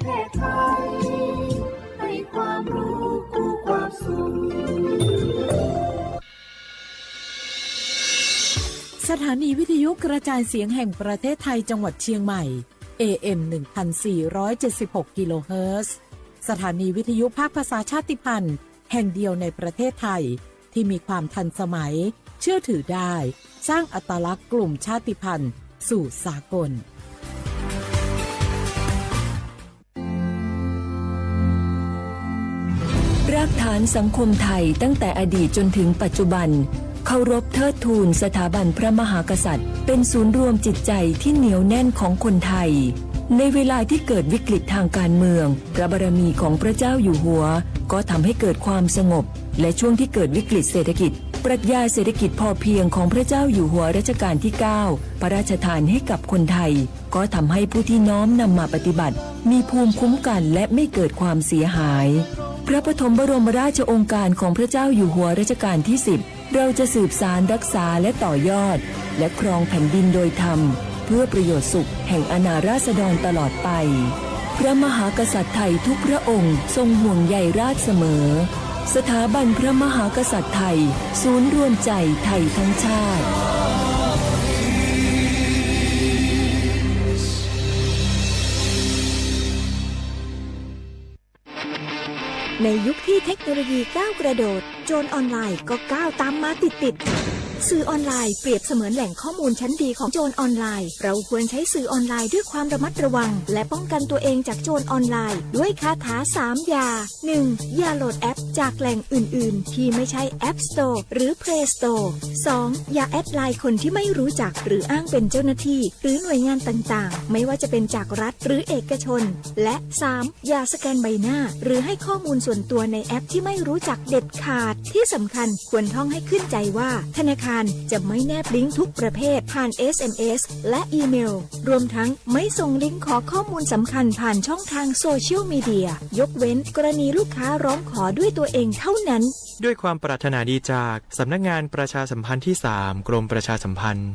แพทย์ไทย ให้ความรู้คู่ความสุข สถานีวิทยุกระจายเสียงแห่งประเทศไทยจังหวัดเชียงใหม่ เอ เอ็ม หนึ่งพันสี่ร้อยเจ็ดสิบหก กิโลเฮิรตซ์ สถานีวิทยุภาคภาษาชาติพันธุ์แห่งเดียวในประเทศไทย ที่มีความทันสมัย เชื่อถือได้ สร้างอัตลักษณ์กลุ่มชาติพันธุ์สู่สากล รากฐานสังคมไทยตั้งแต่อดีตจนถึงปัจจุบัน เคารพเทิดทูนสถาบันพระมหากษัตริย์ เป็นศูนย์รวมจิตใจที่เหนียวแน่นของคนไทย ในเวลาที่เกิดวิกฤตทางการเมือง พระบารมีของพระเจ้าอยู่หัว ก็ทำให้เกิดความสงบ และช่วงที่เกิดวิกฤตเศรษฐกิจ ปรัชญาเศรษฐกิจพอเพียงของพระเจ้าอยู่หัวรัชกาลที่ เก้า พระราชทานให้กับคนไทย ก็ทำให้ผู้ที่น้อมนำมาปฏิบัติ มีภูมิคุ้มกันและไม่เกิดความเสียหาย พระปฐมบรมราชโองการของพระเจ้าอยู่หัวรัชกาลที่ สิบ เราจะสืบสานรักษาและต่อยอด และครองแผ่นดินโดยธรรม เพื่อประโยชน์สุขแห่งอาณาราษฎรตลอดไป พระมหากษัตริย์ไทยทุกพระองค์ทรงห่วงใยราษฎร์เสมอ สถาบันพระมหากษัตริย์ไทย ศูนย์รวมใจไทยทั้งชาติ ในยุคที่เทคโนโลยีก้าวกระโดด โจรออนไลน์ก็ก้าวตามมาติดๆ สื่อออนไลน์เปรียบเสมือนแหล่งข้อมูลชั้นดีของโจรออนไลน์ เราควรใช้สื่อออนไลน์ด้วยความระมัดระวัง และป้องกันตัวเองจากโจรออนไลน์ ด้วยคาถาสามอย่า หนึ่ง อย่าโหลดแอปจากแหล่งอื่นๆ ที่ไม่ใช่ App Store หรือ Play Store สอง อย่าแอดไลน์คนที่ไม่รู้จัก หรืออ้างเป็นเจ้าหน้าที่ หรือหน่วยงานต่างๆ ไม่ว่าจะเป็นจากรัฐหรือเอกชน และ สาม อย่าสแกนใบหน้า หรือให้ข้อมูลส่วนตัวในแอปที่ไม่รู้จักเด็ดขาด ที่สำคัญควรท่องให้ขึ้นใจว่า ธนาคารจะไม่แนบลิงก์ทุกประเภทผ่าน เอส เอ็ม เอส และอีเมล รวมทั้งไม่ส่งลิงก์ขอข้อมูลสำคัญผ่านช่องทางโซเชียลมีเดีย ยกเว้นกรณีลูกค้าร้องขอด้วยตัวเองเท่านั้น ด้วยความปรารถนาดีจากสำนักงานประชาสัมพันธ์ที่ สาม กรมประชาสัมพันธ์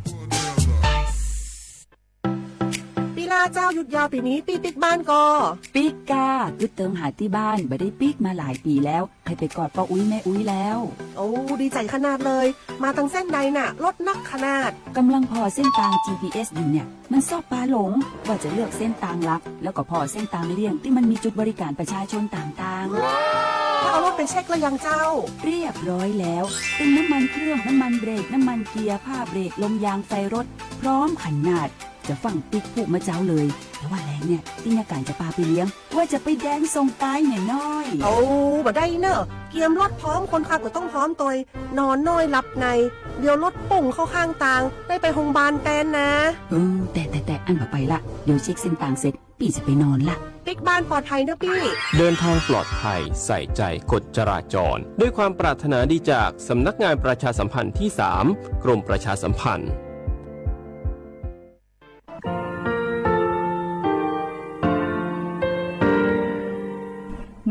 ปีลาเจ้า หยุดยาวปีนี้ ปี้ปิ๊กบ้านก่อ ปิ๊กก้า กึ๊ดเติงหาตี้บ้าน บ่ได้ปิ๊กมาหลายปี๋แล้ว ใค่ไปกอดป้ออุ๊ยแม่อุ๊ยแล้ว โอ้ ดีใจ๋ขนาดเลย มาตังเส้นใดน่ะ รถนักขนาด กำลังผ่อเส้นตาง จีพีเอส อยู่เนี่ย มันชอบปาหลง ว่าจะเลือกเส้นตางหลัก แล้วก็ผ่อเส้นตางเลี่ยงตี้มันมีจุดบริการประชาชนต่างๆ แล้วเอารถไปเช็คแล้วยังเจ้า เรียบร้อยแล้ว ตึงน้ำมันเครื่อง น้ำมันเบรก น้ำมันเกียร์ ผ้าเบรก ลมยาง ไฟรถ พร้อมขนาด จะฟั่งปิ๊กผู้มาเจ๊าเลย แต่ว่าแลงเนี่ย ตี้ยาก๋านจะปาไปเลี้ยง ว่าจะไปแดนส่งตายแม่น้อย โอ้ บ่ได้เน่อ เกียมรถพร้อม คนขับก็ต้องพร้อมตวย นอนน้อยหลับใน เดี๋ยวรถป่งเข้าข้างตาง ได้ไปโฮงพยาบาลแตนนะ เออ แต่ แต่ แต่ อั้นบ่ไปละ เดี๋ยวเช็คเส้นตางเสร็จ ปี้จะไปนอนละ ปิ๊กบ้านปลอดภัยเน่อปี้ เดินทางปลอดภัย ใส่ใจกฎจราจร ด้วยความปรารถนาดีจากสำนักงานประชาสัมพันธ์ที่ สาม กรมประชาสัมพันธ์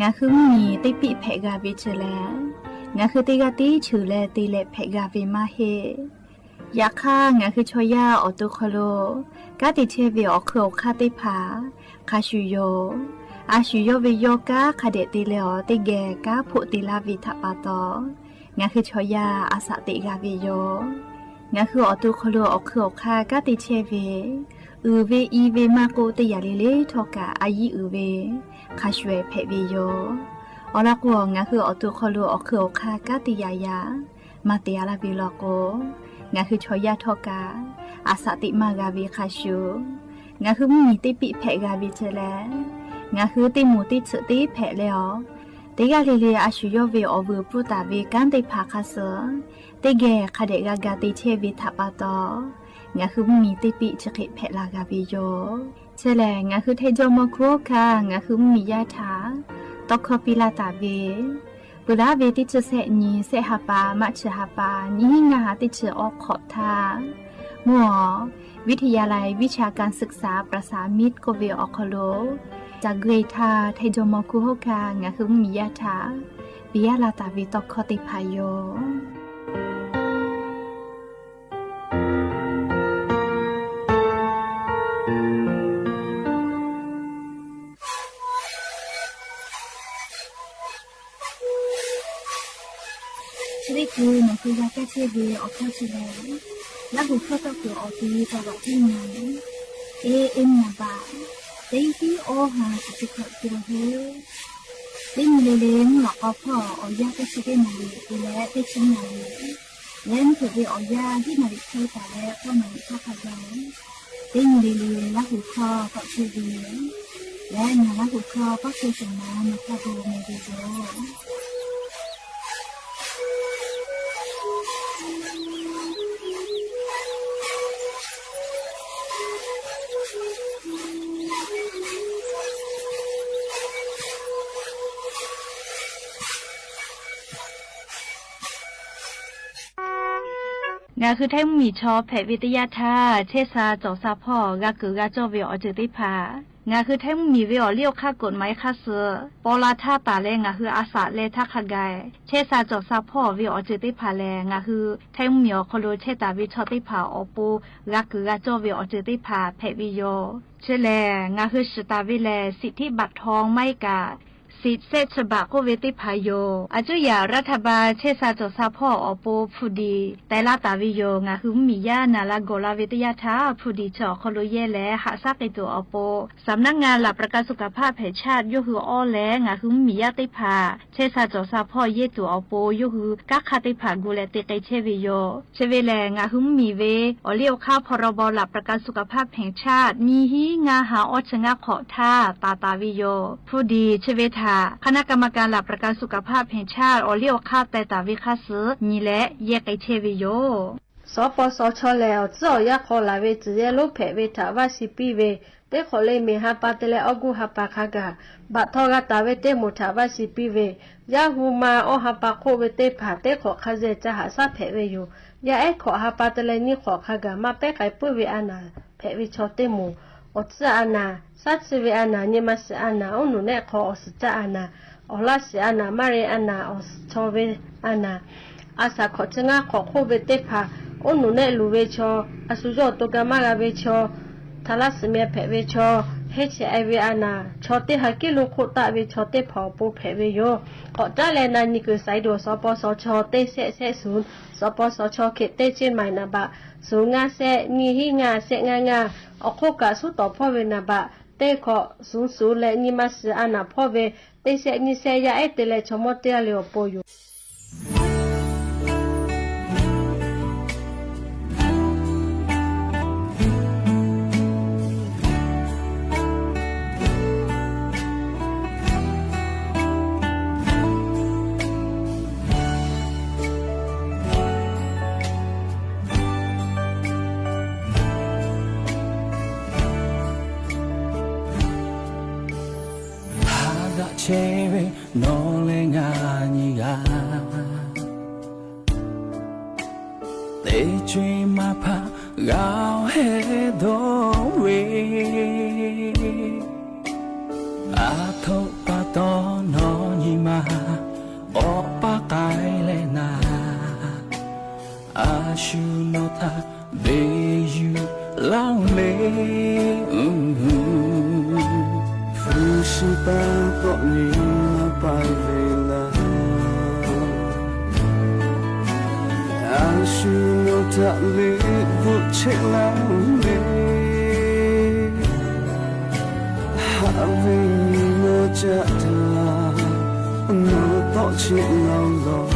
Ngaˬ hui mvuhˇ miˬ teˇ piˆ hpehꞈ g'a ve chi lehˬ, ngaˬ hui teˇ g'aˇ tiˉ cheuˬ leh te leh hpehꞈ g'a ve maˇ heˆ. Yaꞈ hk'aˇ, ngaˬ hui chaw yaˇ awˬ to hk'aw lo kanˉ te chehˇ ve awˬ hk'eun awˬ hk'aˇ teˇ hpaˍ hk'a shuˍ yoˬ. A shu yawˇ ve yawˇ kanˉ hk'a dehꞈ te leh awˬ teˇ geh kanˉ hpoˆ te laˇ ve htaꞈ pa taw, ngaˬ hui chaw yaˇ a shaꞈ teꞈ g'a ve yoˬ. Ngaˬ hui awˬ to hk'aw lo awˬ hk'eun awˬ hk'aˇ kanˉ te chehˇ ve, uiˍ ve i ve maˇ k'oˆ, teˇ yanˇ le le htawˇ kaꞈ a yiˉ uiˍ ve hk'a shuˍ hpehꞈ ve yoˬ. Awˬ lawn k'o, ngaˬ hui awˬ to hk'aw lo awˬ hk'eun awˬ hk'aˇ kanˉ te yaꞈ yaꞈ maˇ te a laˇ ve law k'o, ngaˬ hui chaw yaˇ htawˇ kaꞈ a shaꞈ teꞈ maˇ g'a ve hk'a shuˍ, ngaˬ hui mvuhˇ miˬ teˇ piˆ hpehꞈ g'a ve chi lehˬ, ngaˬ hui teˇ moˍ teˇ tsuhꞈ teˇ hpehꞈ leh awˬ, teˇ g'aˇ le le a shu yawˇ ve awˬ vuiˬ pfuhˇ taˍ ve kanˉ teˇ hpaˍ hk'a suh teˇ geh hk'a dehꞈ g'a ga te chehˇ ve htaꞈ pa taw, ngaˬ hui mvuhˇ miˬ teˇ piˆ chi hk'e hpehꞈ la g'a ve yoˬ. Chi lehˬ, ngaˬ hui Htaiˇ jawˇmawˇ hkuˇ hawˉ hkanˇ ngaˬ hui mvuhˇ miˬ yaˇ htaꞈ tawˇ hkawˇ piˇ laˇ taˍ ve, peuˬ laˇ ve teˇ chi sehˆ nyi sehˆ ha pa, maˆ chi ha pa, nyiˇ hinˉ ngaˇ ha teˇ chi awˉ hk'awꞈ htaˇ, mvuhˇ awˬ วิทยาลัยวิชาการศึกษาประสานมิตร k'oˆ ve awˬ hk'aw lo ca gui htaˇ, Htaiˇ jawˇmawˇ hkuˇ hawˉ hkanˇ ngaˬ hui mvuhˇ miˬ yaˇ htaꞈ piˇ laˇ taˍ ve tawˇ hkawˇ teˇ hpaˍ yoˬ. te g'a kaˇ chehˇ ve awˬ hkawˇ chi lehˬ, Laˇ huˍ hkawˇ tawˆ kuiˬ awˬ ti taˍ baꞈ teˇ nyi, e e naˍ baꞈ, teˇ hiˉ awˇ ha chi teˇ hkawꞈ te la hoˉ. Teˇ nyi le le mvuhˇ lawꞈ k'aw hpawˇ awˬ yanˇ teˇ chi teˇ naˍ riˍ te leh teˇ chi naˍ riˍ, leh mvuhˇ hpeuꞈ ve awˬ yanˇ hiˉ naˍ riˍ hk'e taˍ leh k'awˇ naˍ riˍ hk'aˇ hk'a gaˬ, teˇ nyi le le Laˇ huˍ hkawˇ tawˆ chehˇ ve yoˬ. Leh ngaˬ Laˇ huˍ hkawˇ k'awˇ chehˇ shawˍ ma nawˬ hk'a gaˬ meh ve yoˬ. Ngaˬ hui Htaiˇ mvuhˇmiˬ chaw hpehꞈ ve teˇ yanˇ htaˇ, chehˇ sha cawˬ sha hpawˇ g'a keunˍ g'a cawˇ ve awˬ ceuˬ teˇ hpaˍ, ngaˬ hui Htaiˇ mvuhˇmiˬ ve awˬ liˇ awˬ hk'aˇ กฎหมาย hk'aˇ suh paw la htaˇ taˍ leh ngaˬ hui a shaꞈ leh htaˇ hk'a gaˬ, chehˇ sha cawˬ sha hpawˇ ve awˬ ceuˬ teˇ hpaˍ lehˬ, ngaˬ hui Htaiˇ mvuhˇmiˬ awˬ hk'aw lo chehˇ taˍ ve chaw teˇ hpaˍ awˬ pon g'a keunˍ g'a cawˇ ve awˬ ceuˬ teˇ hpaˍ hpehꞈ ve yoˬ. Chi lehˬ, ngaˬ hui shiˍ taˍ ve lehˬ, สิทธิบัตรทอง maˇ heˆ kaꞈ, สิทธิ์ shehˆ chi baꞈ k'oˆ ve teˇ hpaˍ yoˬ. A cuˇ yaꞈ รัฐบาล chehˇ sha cawˬ sha hpawˇ awˬ pon hpu diˍ teh laˇ taˍ ve yoˬ. Ngaˬ hui mvuhˇmiˬ yaˇ naˍ la gawˬ la ve teˇ yanˇ htaˇ, hpu diˍ chi awˬ hk'aw lo yehˇ leh haꞈ shaˉ k'ai tuˬ awˬ pon, สำนักงานหลักประกันสุขภาพแห่งชาติ yawˇ hui awˇ leh ngaˬ hui mvuhˇmiˬ yaˇ teˇ hpaˍ chehˇ sha cawˬ sha hpawˇ yehˇ tuˬ awˬ pon yawˇ hui kanˉ hk'aˇ teˇ hpaˍ gu leh te k'ai chehˇ ve yoˬ. Chi ve lehˬ, ngaˬ hui mvuhˇmiˬ ve awˬ liˇ awˬ hk'aˇ พรบหลักประกันสุขภาพแห่งชาติ nyiˇ hinˉ ngaˇ ha awˇ chi ngaˇ hk'awꞈ htaˇ taˍ taˍ ve yoˬ. Hpu diˍ chi ve htaꞈ คณะกรรมการหลักประกันสุขภาพแห่งชาติ awˬ liˇ awˬ hk'aˇ teh taˍ ve hk'aˇ suh nyi leh yehˇ k'ai chehˇ ve yoˬ. สปสช lehˬ, awˬ tcuhˉ awˬ yanˇ hk'aw laˬ ve tcuhˬ yehˇ lonˉ hpehꞈ ve htaꞈ vaˇ shiˍ piˇ ve, teˇ hk'awꞈ le miˬ ha pa te leh awˇ guˇ ha pa hk'a gaˬ, baꞈ htaw g'a taˍ ve teˇ moˍ htaꞈ vaˇ shiˍ piˇ ve, yaˇ hu ma awˇ ha pa hk'oˆ ve teˇ hpaˍ teˇ hk'awꞈ hk'a zehˬ ca haꞈ shaˉ hpehꞈ ve yoˬ. Yaˇ ehˉ hkawꞈ ha pa te leh nyiˇ hk'awꞈ hk'a gaˬ maˇ pehˉ k'ai puiˉ ve a naˍ hpehꞈ ve chaw teˇ moˍ, awˬ tcuhˇ a naˍ, shaˉ chi ve a naˍ, nyi ma shiˍ a naˍ, oˉ nuˬ nehˆ hk'aw awˬ suhˍ caˇ a naˍ, awˬ laˇ shiˍ a naˍ, maˇ re a naˍ, awˬ suhˍ chaw ve a naˍ, a shaˍ hkawꞈ chi ngaˇ hk'awꞈ hk'oˆ ve teˇ hpaˍ, oˉ nuˬ nehˆ luˬ ve chaw, a shu yawˇ awˬ to ga maˇ g'a ve chaw, htaꞈ laˇ suhˍ meh hpehꞈ ve chaw, heˆ chehˇ e ve a naˍ, chaw teˇ ha kiˉ lo hk'oˆ taˆ ve chaw teˇ hpaˍ awˬ pon hpehꞈ ve yoˬ. K'awꞈ caˉ leh na nyi kuiˬ สายด่วน สปสช teˇ shehˆ shehˆ suhˍ, สปสช เขต teˇ เชียงใหม่ naˍ baꞈ suhˍ ngaˇ shehˆ nyiˇ hinˉ ngaˇ shehˆ ngaˇ ngaˇ, awˬ hk'oˆ kaꞈ suhˉ tawˍ hpawˇ ve naˍ baꞈ teˇ hkawꞈ suhˍ suhˍ leh nyi ma shiˍ a naˍ hpawˇ ve teˇ shehˆ nyiˇ shehˆ yaˇ ehˉ te leh chaw mawˇ teˇ g'aˇ le awˬ pon yoˬ. Ha daꞈ chehˇ ve nawˬ leh ngaˬ nyi g'a, teˇ co-e maˇ hpaˇ g'a heh dawˇ ve, aˬ htoꞈ pa taw nawˬ nyi ma awˬ paˇ k'ai leh naˍ, a shu nawˬ htaꞈ beˬ yuˬ laˇ le. Hpu shi pa tawˆ nyi maˇ pai ve laˇ, a shu nawˬ htaꞈ liꞈ bvuhꞈ cheˆ laˇ le. Haꞈ ve nyi ma caˆ htaˇ nawˬ tawˆ cheˆ laˇ law,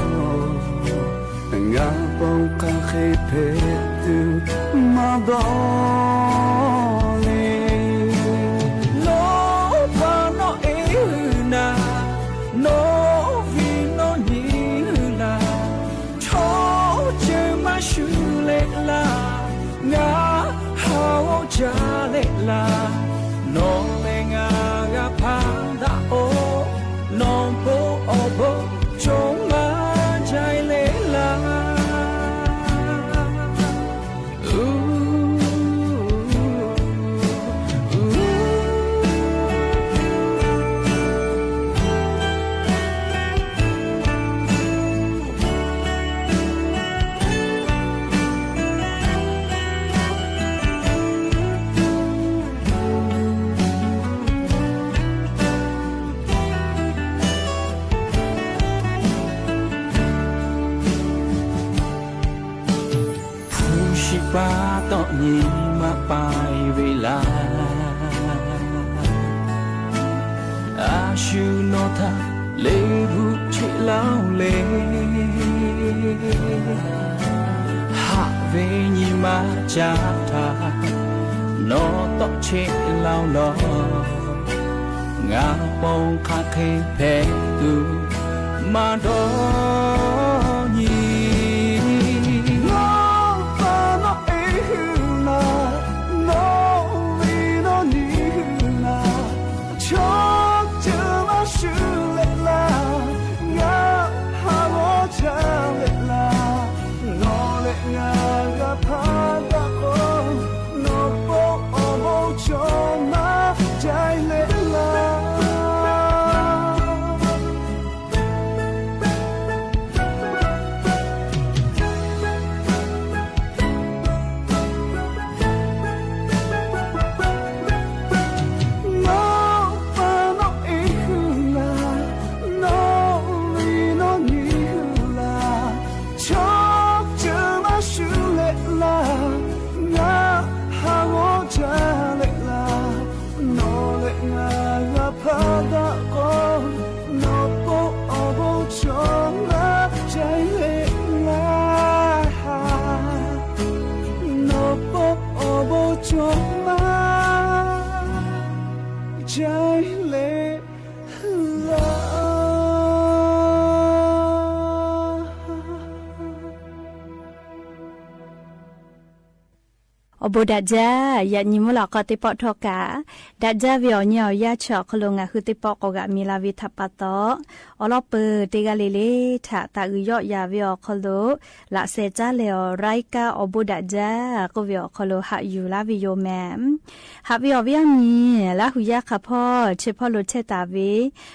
ngaˬ paw hk'aˬ hk'e hpehꞈ tuˬ maˇ dawˇ le. Nawˬ pa nawˬ e naˍ, nawˬ viˉ nawˬ nyi laˬ, chaw ceuˬ maˇ shu leh laˇ, ngaˬ ha oˇ ca leh laˇ, nawˬ leh ngaˬ g'a hpaˇ daꞈ-oˬ, nawˬ bon awˬ bon co maˇ jaiˇ leh laˇ. nyi maˇ paiˇ ve laˇ. A shu nawˬ htaꞈ leˇ bvuhꞈ cheˆ laˇ-oˬ le. Haꞈ ve nyi ma caˇ htaˇ nawˬ tawˆ cheˆ laˇ-oˬ law. Ngaˬ pon hk'aˬ hk'e hpehꞈ tuˬ maˇ dawˇ nyi. Nawˬ pa nawˬ e hui laˇ, nawˬ ve nawˬ nyi hui laˇ, chaw ceuˬ maˇ shu leh laˇ, ngaˬ ha g'awˇ caˇ leh laˇ, nawˬ leh ngaˬ g'a hpaˇ daꞈ k'o, nawˬ pon awˬ bon cawˬ maˇ jaiˇ leh laˇ. Nawˬ pa nawˬ e hui laˇ, nawˬ ve nawˬ nyi hui laˇ, chaw ceuˬ maˇ shu leh laˇ, ngaˬ ha g'awˇ caˇ leh laˇ, nawˬ leh ngaˬ g'a hpaˇ daꞈ k'o, nawˬ pon awˬ bon cawˬ maˇ jaiˇ leh laˇ. Nawˬ pon awˬ bon cawˬ maˇ jaiˇ leh laˇ. Awˬ bon daꞈ jaˇ. Yaꞈ nyi mvuhˇ lawꞈ k'aw teˇ pawˆ htawˇ kaꞈ, daꞈ jaˇ ve awˬ nyi awˬ yanˇ chi awˬ hk'aw lo ngaˬ hui teˇ pawˆ k'awꞈ g'aꞈ mi la ve htaꞈ pa taw, awˬ lawn peuˬ teˇ g'aˇ le le htaꞈ taˍ uiˍ yawˆ yan ve awˬ hk'aw lo laꞈ sheh caˉ leh awˬ รายการ awˬ bon daꞈ jaˇ k'oˆ ve awˬ hk'aw lo haꞈ yuˬ laˇ ve yoˬ mehˍ. Haꞈ ve awˬ viˉ awˬ nyi, Laˇ hu yaˇ hk'a hpawˇ chi hpawˇ lo chehˇ taˍ ve,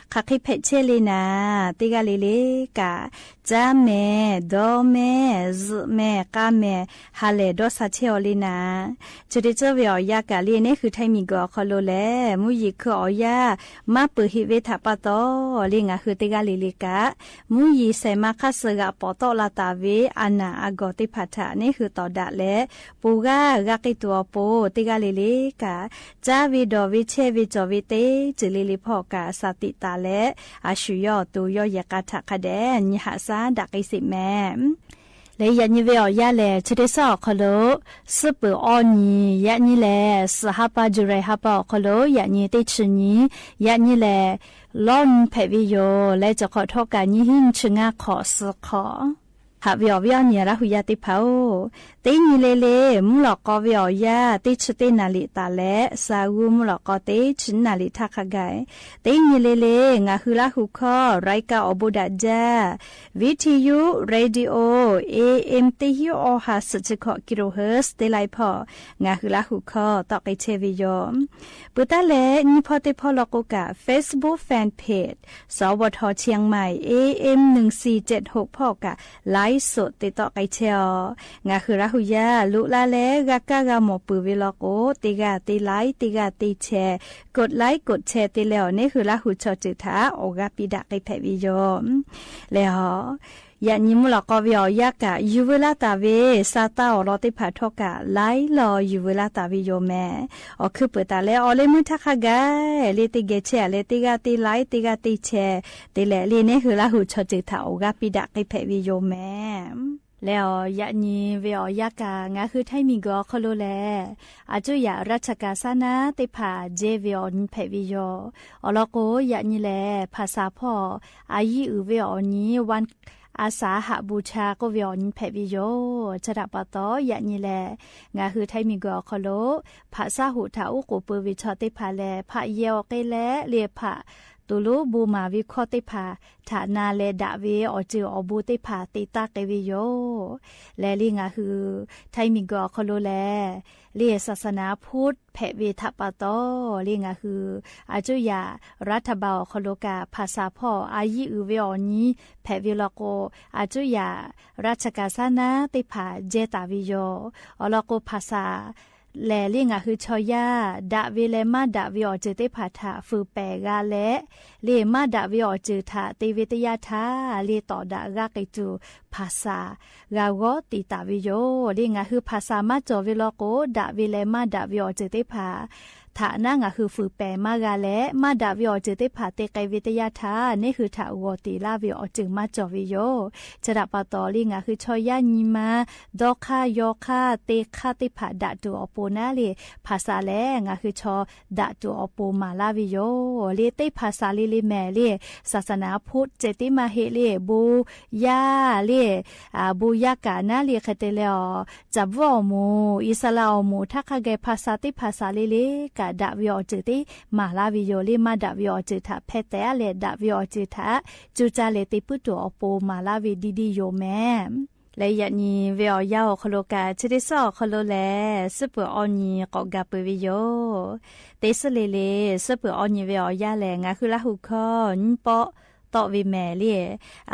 hk'aˬ hk'e hpehꞈ chehˇ le naˍ, teˇ g'aˇ le le kaꞈ, caˇ mehˍ, dawˇ mehˍ, zuhꞈ mehˍ, k'a mehˍ, ha lehˬ dawˇ sha chehˇ-aw le naˍ. Chi teˇ ceuˬ ve awˬ yanˇ kaꞈ le, neˇ hui htaiˇ miˬ guiˬ awˬ hk'aw lo lehˬ, mvuhˇ yeˬ hkui awˬ yanˇ maˇ peuˬ heꞈ ve htaꞈ pa taw, le ngaˬ hui teˇ g'aˇ le le kaꞈ, mvuhˇ yeˬ shehˍ ma hk'aˇ suh g'aꞈ pawˍ tawˆ la taˍ ve a naˍ a gawˬ teˇ hpaˍ htaꞈ neˇ hui tawˍ daꞈ leh, pon g'aˇ g'a k'ai tuˬ awˬ pon, teˇ g'aˇ le le kaꞈ, caˇ ve dawˬ ve chehˇ ve cawˬ ve teˇ ceuˬ le le hpawˇ kaꞈ sha tiꞈ taˍ leh, a shu yawˇ awˬ to yawˇ yehˬ k'a htaꞈ hk'a dehꞈ nyi haꞈ shaˉ daꞈ k'ai sheˍ mehˍ. Leh yaꞈ nyi ve awˬ yanˇ lehˬ, chi teˇ shaˉ awˬ hk'aw lo suhˉ peuˬ awˇ nyi, yaꞈ nyi lehˬ suhˍ ha pa July ha pa awˬ hk'aw lo yaꞈ nyi teˇ chi nyi, yaꞈ nyi lehˬ lawˇ nyi hpehꞈ ve yoˬ. Leh cawˬ hk'awꞈ htawˇ kaꞈ nyiˇ hinˉ nyiˇ chi ngaˇ hk'awꞈ suh hk'awꞈ. Haꞈ ve awˬ viˉ awˬ nyi Laˇ hu yaˇ teˇ hpaˍ-oˬ, teˇ nyi le le mvuhˇ lawꞈ k'aw ve awˬ yanˇ teˇ chi teˇ naˍ riˍ taˍ leh, sha g'uˇ mvuhˇ lawꞈ k'aw teˇ chi naˍ riˍ htaˇ hk'a gaˬ, teˇ nyi le le ngaˬ hui Laˇ hu hkawˇ รายการ awˬ bon daꞈ jaˇ, viˉ hti yuˇ radio, A M teˇ hinˉ awˇ ha suhˍ chi hkawꞈ kilohertz teˇ laiˉ hpawˇ ngaˬ hui Laˇ hu hkawˇ tawˆ k'ai chehˇ ve yoˬ. Peuˬ taˉ leh nyiˇ hpawˇ teˇ hpawˇ law k'o kaꞈ Facebook fan page สวท เชียงใหม่ A M หนึ่งสี่เจ็ดหก hpawˇ kaꞈ ไลฟ์สด te tawˆ k'ai chehˇ-aw. Ngaˬ hui Laˇ hu yaˇ loꞈ la leh g'a kaˇ g'a mawˬ peuˬ ve law k'o, teˇ g'aˇ te like, teˇ g'aˇ te share, กดไลค์ กดแชร์ te leh awˬ neˇ hui Laˇ hu chaw ceuˬ htaꞈ awˬ g'aˇ piˇ daꞈ k'ai hpehꞈ ve yoˬ. Leh awˬ, yaꞈ nyi mvuhˇ lawꞈ k'aw ve awˬ yanˇ kaꞈ yuˬ veu laˇ taˍ ve sha taˇ awˬ lawn teˇ hpaˍ htawˇ kaꞈ like lawˬ yuˬ veu laˇ taˍ ve yoˬ mehˍ. Awˬ hkuiˉ peuˬ taˍ leh awˬ leh meuˇ htaˇ hk'a gaˬ le teˇ geh chehˇ-a leh teˇ g'aˇ te like, teˇ g'aˇ te share te leh le neˇ hui Laˇ hu chaw ceuˬ htaꞈ awˬ g'aˇ piˇ daꞈ k'ai hpehꞈ ve yoˬ mehˍ. Leh awˬ, yaꞈ nyi ve awˬ yanˇ kaꞈ ngaˬ hui htaiˇ miˬ guiˬ awˬ hk'aw lo lehˬ, a cuˇ yaꞈ ราชการ saˉ naˉ teˇ hpaˍ jehˇ ve awˬ nyi hpehꞈ ve yoˬ. Awˬ lawn k'o, yaꞈ nyi lehˬ ภาษา hpawˇ a yiˇ uiˍ ve awˬ nyi วันอาสาหบูชา k'oˆ ve awˬ nyi hpehꞈ ve yoˬ. Chi htaꞈ pa taw, yaꞈ nyi lehˬ ngaˬ hui htaiˇ miˬ guiˬ awˬ hk'aw lo ภาษา hoꞈ htaꞈ uˉ k'oˍ peuˬ ve chaw teˇ hpaˍ lehˬ, hpaꞈ yehˬ awˬ k'e leh le hpaꞈ tuˬ lonˉ bon maˍ ve hkawˇ teˇ hpaˍ htaꞈ na leh daꞈ ve awˬ ceuˬ awˬ bon teˇ hpaˍ te taˇ k'ai ve yoˬ. Lehˬ le ngaˬ hui htaiˇ miˬ guiˬ awˬ hk'aw lo lehˬ, le ศาสนาพุทธ hpehꞈ ve htaꞈ pa taw, le ngaˬ hui a cuˇ yaꞈ รัฐบาล awˬ hk'aw lo kaꞈ ภาษา hpawˇ a yiˇ uiˍ ve awˬ nyi hpehꞈ ve law k'o, a cuˇ yaꞈ ราชการ saˉ naˉ teˇ hpaˍ jehˇ taˍ ve yoˬ. Awˬ lawn k'o, ภาษา lehˬ le ngaˬ hui chaw yaˇ daꞈ ve leh maˇ daꞈ ve awˬ ceuˬ teˇ hpaˍ htaꞈ fuiˍ pehˍ g'a leh, le maˇ daꞈ ve awˬ ceuˬ htaꞈ te ve teˇ yanˇ htaˇ le tawˍ daꞈ g'aˇ k'ai tuˬ hpaˍ saˍ g'a g'awˇ tiˍ taˍ ve yoˬ. Le ngaˬ hui hpaˍ saˍ maˇ cawˬ ve law k'o, daꞈ ve leh maˇ daꞈ ve awˬ ceuˬ teˇ hpaˍ htaꞈ naˉ ngaˬ hui fuiˍ pehˍ maˇ g'a leh, maˇ daꞈ ve awˬ ceuˬ teˇ hpaˍ te k'ai ve teˇ yanˇ htaˇ, neˇ hui htaꞈ g'awˬ tiˍ laˇ ve awˬ ceuˬ maˇ cawˬ ve yoˬ. Chi htaꞈ pa taw le ngaˬ hui chaw yaˇ nyi ma dawˇ hk'aˇ yaw hk'aˇ te hk'aˇ teˇ hpaˍ daꞈ tuˬ awˬ pon naˉ le hpaˍ saˍ lehˬ ngaˬ hui chaw daꞈ tuˬ awˬ pon maˍ laˇ ve yoˬ. Le teˇ hpaˍ saˍ le le mehˍ le, saˍ saˍ naˍ hpoˆ ceh tiˉ maˇ heˆ le, bon yaˇ le, bon yaˇ kaꞈ naˉ le hk'e te leh awˬ caˍ bvuhˇ awˬ moˍ, Iˉsaˍreˍlaˆ awˬ moˍ htaˇ hk'a geh hpaˍ saˍ teˇ hpaˍ saˍ le le kaꞈ daꞈ ve awˬ ceuˬ teˇ maˍ laˇ ve yoˬ. Le maˇ daꞈ ve awˬ ceuˬ htaꞈ hpeh tehˉ leh daꞈ ve awˬ ceuˬ htaꞈ co caˇ leh te puiˉ tuˬ awˬ pon maˍ laˇ ve diˇ diˇ yoˬ mehˍ. Leh yaꞈ nyi ve awˬ yanˇ awˬ hk'aw lo kaꞈ chi teˇ suhˉ awˬ hk'aw lo lehˬ suhˉ peuˬ awˬ nyi k'awꞈ gaˬ peuˬ ve yoˬ. Teˇ suhˉ le le suhˉ peuˬ awˬ nyi ve awˬ yanˇ lehˬ ngaˬ hui Laˇ huˍ hkawˇ nyiˇ pawˆ tawˆ ve mehˍ le,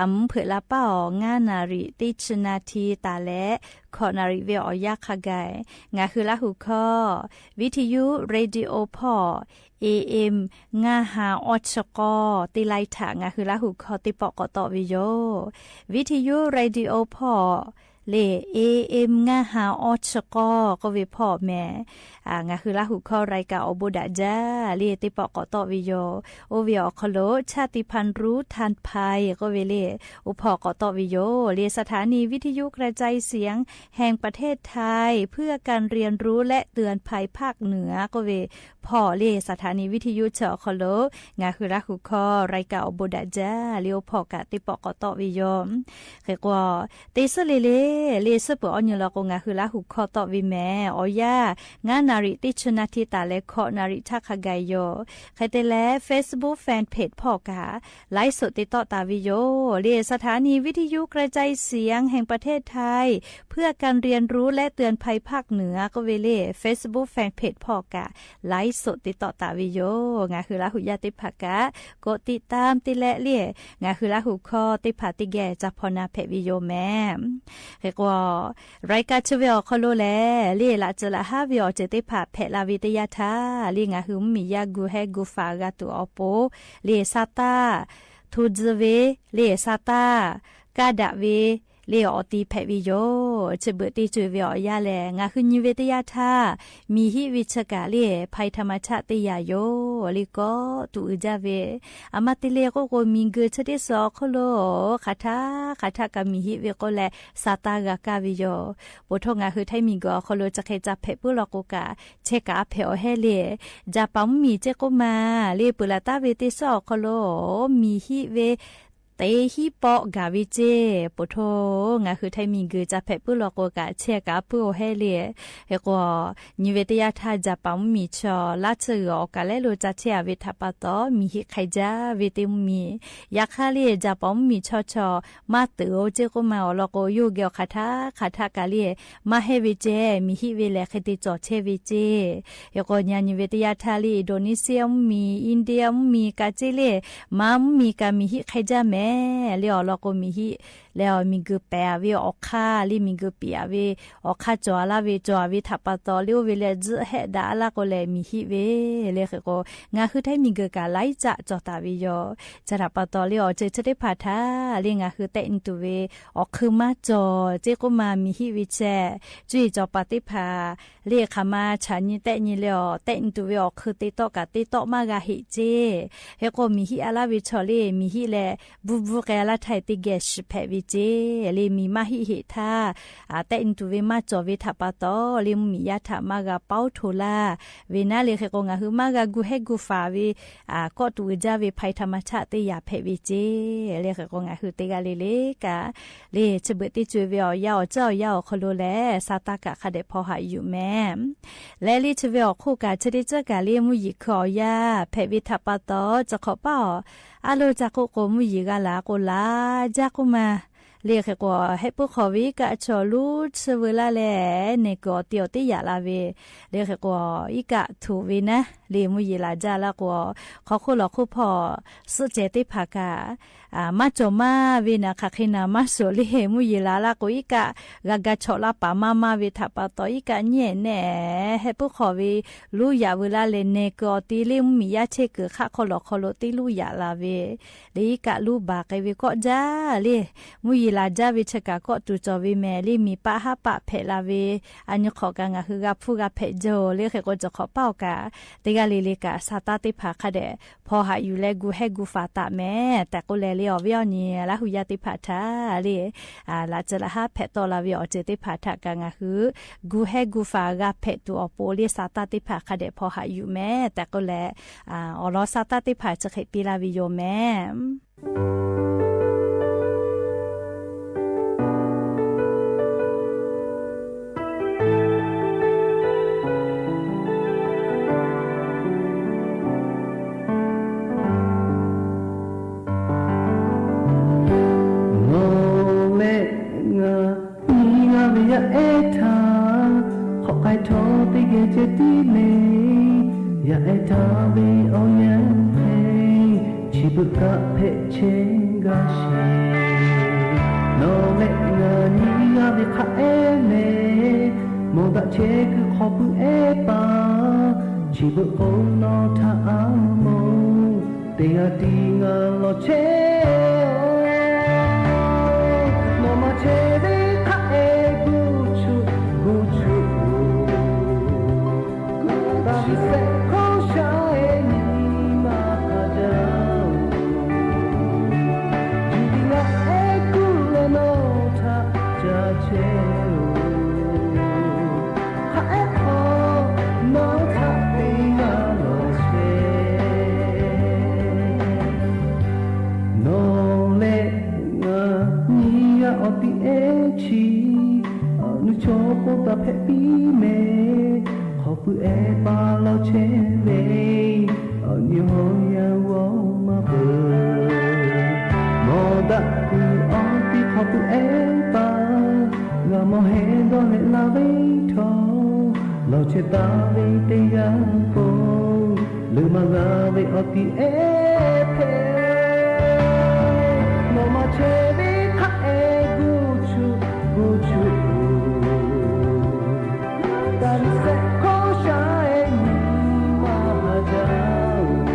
aˬ mvuhˇ hpeuꞈ la paˉ awˬ ngaˇ naˍ riˍ teˇ chi na hti taˍ leh hkawꞈ naˍ riˍ ve awˬ yanˇ hk'a gaˬ ngaˬ hui Laˇ huˍ hkawˇ viˇ hti yuˇ radio hpawˇ A M ngaˇ ha awˇ chi k'awˇ teˇ laiˉ htaꞈ ngaˬ hui Laˇ huˍ hkawˇ teˇ pawˆ k'awꞈ tawˆ ve yoˬ. Viˇ hti yuˇ radio hpawˇ le A M ngaˇ ha awˇ chi k'awˇ k'oˆ ve hpawˇ mehˍ. Ngaˬ hui Laˇ huˍ hkawˇ รายการ awˬ bon daꞈ jaˇ le teˇ pawˆ k'awꞈ tawˆ ve yoˬ. Oˇ ve awˬ hk'aw lo ชาติพันธุ์รู้ทันภัย k'oˆ ve le, oˇ hpawˇ k'awꞈ tawˆ ve yoˬ. Le สถานีวิทยุกระจายเสียงแห่งประเทศไทย เพื่อการเรียนรู้และเตือนภัยภาคเหนือ k'oˆ ve hpawˇ le สถานีวิทยุ chi awˬ hk'aw lo ngaˬ hui Laˇ huˍ hkawˇ รายการ awˬ bon daꞈ jaˇ le oˇ hpawˇ kaꞈ teˇ pawˆ k'awꞈ tawˆ ve yoˬ. Hk'e k'o, teˇ suhˉ le le, le suhˉ peuˬ awˬ nyi law k'o ngaˬ hui Laˇ huˍ hkawˇ tawˆ ve mehˍ. Awˬ yanˇ ngaˇ naˍ riˍ teˇ chi na hti taˍ leh hkawꞈ naˍ riˍ htaˇ hk'a gaˬ yoˬ. Hk'e te leh Facebook fan page hpawˇ kaꞈ ไลฟ์สด te tawˆ taˍ ve yoˬ. Le สถานีวิทยุกระจายเสียงแห่งประเทศไทย เพื่อการเรียนรู้และเตือนภัยภาคเหนือ k'oˆ ve le Facebook fan page hpawˇ kaꞈ ไลฟ์สด te tawˆ taˍ ve yoˬ. Ngaˬ hui Laˇ huˍ yaˇ teˇ hpaˍ kaꞈ กดติดตาม te leh le ngaˬ hui Laˇ huˍ hkawˇ teˇ hpaˍ teˇ geh ca hpaw na hpehꞈ ve yoˬ mehˍ. Hk'e k'o, รายการ chi ve awˬ hk'aw lo lehˬ le laꞈ ceuˬ laꞈ haˉ ve awˬ ceuˬ teˇ hpaˍ hpehꞈ la ve teˇ yanˇ htaˇ le ngaˬ hui mvuhˇmiˬ yaˇ gu hehˉ gu faˍ g'a tuˬ awˬ pon le sa taˇ hto tcuh ve le sa taˇ kaˇ daꞈ ve le awˬ ti hpehꞈ ve yoˬ. Chi beuꞈ teˇ co-e ve awˬ yanˇ lehˬ ngaˬ hui nyi ve teˇ yanˇ htaˇ miˬ hiˆ ve chi kaꞈ le ภัยธรรมชาติ teˇ yanˇ yoˬ le kawˆ tuˬ uiˍ jaˇ ve. Aˬ ma te le k'oˆ k'o miˬ guiˬ chi teˇ suhˍ awˬ hk'oˆ lo hk'aˬ htaˆ hk'aˬ htaˆ kaꞈ miˬ hiˆ ve k'oˆ leh sa taˇ g'a kaˇ ve yoˬ. Poˬ htaˇ ngaˬ hui Htaiˇ miˬ guiˬ awˬ hk'aw lo chi hk'e ca hpehꞈ puiˉ law k'o kaꞈ chehˇ kaꞈ a hpehꞈ awˬ hehnˇ le. Jaˍpaˍ mvuhˇmiˬ ceˇ k'oˆ ma le peuˬ laˬ taˍ ve teˇ suhˉ awˬ hk'aw lo miˬ hiˆ ve teˇ hinˉ pawˆ gaˬ ve ceˇ. Poˬ htaˇ ngaˬ hui Htaiˇ miˬ guiˬ ca hpehꞈ puiˉ law k'o kaꞈ chehˇ kaꞈ a puiˉ awˬ hehnˇ le. Hk'e k'o, nyi ve teˇ yanˇ htaˇ Jaˍpaˍ mvuhˇmiˬ chaw laˇ tcuhˇ g'uiˬ awˬ kaˬ lehˉ lo ca chehˇ a ve htaꞈ pa taw miˬ hiˆ hk'ai jaˇ ve teˇ mvuhˇmiˬ. Yaꞈ hk'aˇ le Jaˍpaˍ mvuhˇmiˬ chaw chaw maˇ teuꞈ-o ceˇ k'oˆ ma awˬ lawn k'o yawˇ hui geh awˬ hk'aˬ htaˆ hk'aˬ htaˆ kaꞈ le maˇ hehnˇ ve ceˇ, miˬ hiˆ ve lehˬ hk'e te cawˬ chehˇ ve ceˇ. Hk'e k'o, nyi nyi ve teˇ yanˇ htaˇ le Indonesia mvuhˇmiˬ, India mvuhˇmiˬ kaꞈ ceˇ le, Maˇ mvuhˇmiˬ kaꞈ miˬ hiˆ hk'ai jaˇ mehˍ le awˬ lawn k'o miˬ hiˆ leh awˬ miˬ guiˬ pehˍ a ve awˬ hk'aˇ le miˬ guiˬ piˍ a ve awˬ hk'aˇ cawˬ a laˇ ve cawˬ a ve htaꞈ pa taw le oˇ ve leh tzuhˆ hehˆ daꞈ a laˇ k'o lehˬ miˬ hiˆ ve le. Hk'e k'o, ngaˬ hui Htaiˇ miˬ guiˬ kaꞈ laiˉ caˆ cawˬ taˍ ve yoˬ. Chi htaꞈ pa taw le awˬ ceuˬ chi teˇ hpaˍ htaꞈ le ngaˬ hui tehˆ nyi tuˬ ve awˬ hk'eun maˇ cawˬ ceˇ k'oˆ ma miˬ hiˆ ve chehˇ. Cuˇ yiˍ cawˬ paˍ teˇ hpaˍ le hk'aˬ ma chaꞈ nyi tehˆ nyi le awˬ tehˆ nyi tuˬ ve awˬ hk'eun te tawˆ kaꞈ te tawˆ maˇ g'a heˆ ceˇ. Hk'e k'o miˬ hiˆ a laˇ ve chaw le miˬ hiˆ leh bvuhˇ bvuhˇ k'ai a laˇ htaˇ teˇ geh shiˍ hpehꞈ ve ceˇ. Le miˬ maˇ hiˆ heˆ htaˇ tehˆ nyi tuˬ ve maˇ cawˬ ve htaꞈ pa taw le mvuhˇmiˬ yaˇ htaꞈ maˇ g'a pawˉ hto laˇ ve naˉ le. Hk'e k'o ngaˬ hui maˇ g'a gu hehˉ gu faˍ ve kawˆ tuˬ uiˍ jaˇ ve ภัยธรรมชาติ teˇ yanˇ hpehꞈ ve ceˇ. Le hk'e k'o ngaˬ hui teˇ g'aˇ le le kaꞈ le chi beuꞈ teˇ co-e ve awˬ yanˇ awˬ caˉ awˬ yanˇ awˬ hk'aw lo lehˬ sa taˇ kaꞈ hk'a dehꞈ hpaw haꞈ yuˬ mehˍ. Leh le chi ve awˬ hk'oˆ kaꞈ chi teˇ ceuˬ kaꞈ le mvuhˇ yeˬ hkui awˬ yanˇ hpehꞈ ve htaꞈ pa taw chi hk'awꞈ paˉ awˬ a lo ca k'oˆ k'o mvuhˇ yeˬ g'a laˬ k'o laˬ jaˇ k'oˆ ma. Le hk'e k'o hehˆ puiˉ hk'aw ve iˉ kaˆ chaw lonˉ chi veu laˇ leh nehˬ kuiˬ awˬ te awˬ teˇ yaꞈ la ve le hk'e k'o iˉ kaˆ htoꞈ ve naˉ le mvuhˇ yeˬ laˬ jaˇ laˇ k'o hk'aw hk'oˆ lawˬ hk'oˆ hpawˇ suhˆ cehˬ teˇ hpaˍ kaꞈ maˇ cawˬ maˇ ve naˬ, hk'aˬ hk'e naˬ maˇ shoˍ le. Mvuhˇ yeˬ laˬ laˇ k'o, iˉ kaˆ g'a ga chawꞈ laˇ paˍ maˇ maˇ ve htaꞈ pa taw, iˉ kaˆ nyiˉ nehˬ heh puiˉ hk'aw ve luˇ yaꞈ veu laˇ leh, neh keu awˬ te le mvuhˇmiˬ yaˇ chehˇ kuiˬ hk'aˆ hk'aw lawˬ hk'aw lo teˇ luˇ yaꞈ la ve le, iˉ kaˆ luˇ baˬ k'ai ve kawˆ jaˇ le. Mvuhˇ yeˬ laˬ jaˇ ve chi kaꞈ kawˆ tuˬ cawˬ ve mehˍ le. Miˬ paˆ haˉ paˆ hpehꞈ la ve, a nyi hk'awꞈ kaꞈ ngaˬ hui g'a hpuˇ g'a hpehꞈ jaˇ-oˬ le. Hk'e k'o, cawˬ hk'awꞈ paˇ-oˬ kaꞈ, teˇ g'aˇ le le kaꞈ sa taˇ teˇ hpaˍ hk'a dehꞈ hpaw haꞈ yuˬ leh gu hehˇ gu faˍ taˍ mehˍ tehꞈ k'oˆ leh le, awˬ viˉ awˬ nyi Laˇ hu yaˇ teˇ hpaˍ htaꞈ le, laꞈ ceuˬ laꞈ haˉ hpehꞈ tawˆ la ve awˬ ceuˬ teˇ hpaˍ htaꞈ kaꞈ ngaˬ hui gu hehˇ gu faˍ g'a hpehꞈ tuˬ awˬ pon le, sa taˇ teˇ hpaˍ hk'a dehꞈ hpaw haꞈ yuˬ mehˍ tehꞈ k'oˆ leh, awˬ lawn sa taˇ teˇ hpaˍ chi hk'e piˇ laˇ ve yoˬ mehˍ. Nawˬ leh ngaˬ nyi g'a ve yaˇ ehˉ htaꞈ hk'awꞈ k'ai htawˇ teˇ geh ceh tiˉ le. Yaˇ ehˉ htaˇ ve awˬ yanˇ hk'e chi beuꞈ kaˆ hpehꞈ chehˇ gaˇ sheˍ. Nawˬ leh ngaˬ nyi g'a ve hk'aˬ ehˉ lehˬ, mawˬ daꞈ chehˇ kuiˬ hk'aw pui ehˉ paˍ, chi beuꞈ k'o nawˬ htaꞈ a moˍ teˇ g'aˇ tiˉ g'a lawˬ chehˇ-oˬ. Nawˬ maˇ chehˇ ve hk'aˬ ehˉ gu chuˆ gu chuˆ-oˬ, taˇ ve sehꞈ hkawˇ sha ehˉ nyi ma hk'a jaˇ-oˬ. Yuˬ tiˉ ngaˬ ehˉ kuˬ leh nawˬ htaꞈ ca chehˇ-oˬ. Hk'aˬ ehˉ hk'aw nawˬ htaꞈ teˇ g'aˇ lawˬ chehˇ. Nawˬ leh ngaˬ nyi g'a awˬ ti ehˉ chi, a nuˇ chaw k'oˆ taˍ hpehꞈ piˇ mehˍ. Hk'aw pui ehˉ paˍ lawˬ chehˇ ve, awˬ nyi hawˉ yaˇ g'awˇ maˇ peuˬ. Mawˬ daꞈ kuiˬ awˬ ti hk'aw pui ehˉ paˍ, g'a mawˬ heh dawˇ leh la ve htawˇ, lawˬ chehˇ taˍ ve teˇ g'aˇ k'o, leuˬ maˇ g'a ve awˬ ti ehˉ hpehꞈ. Nawˬ maˇ chehˇ ve hk'aˬ ehˉ gu chuˆ gu chuˆ-oˬ, taˇ ve sehꞈ hkawˇ sha ehˉ nyi ma hk'a jaˇ-oˬ.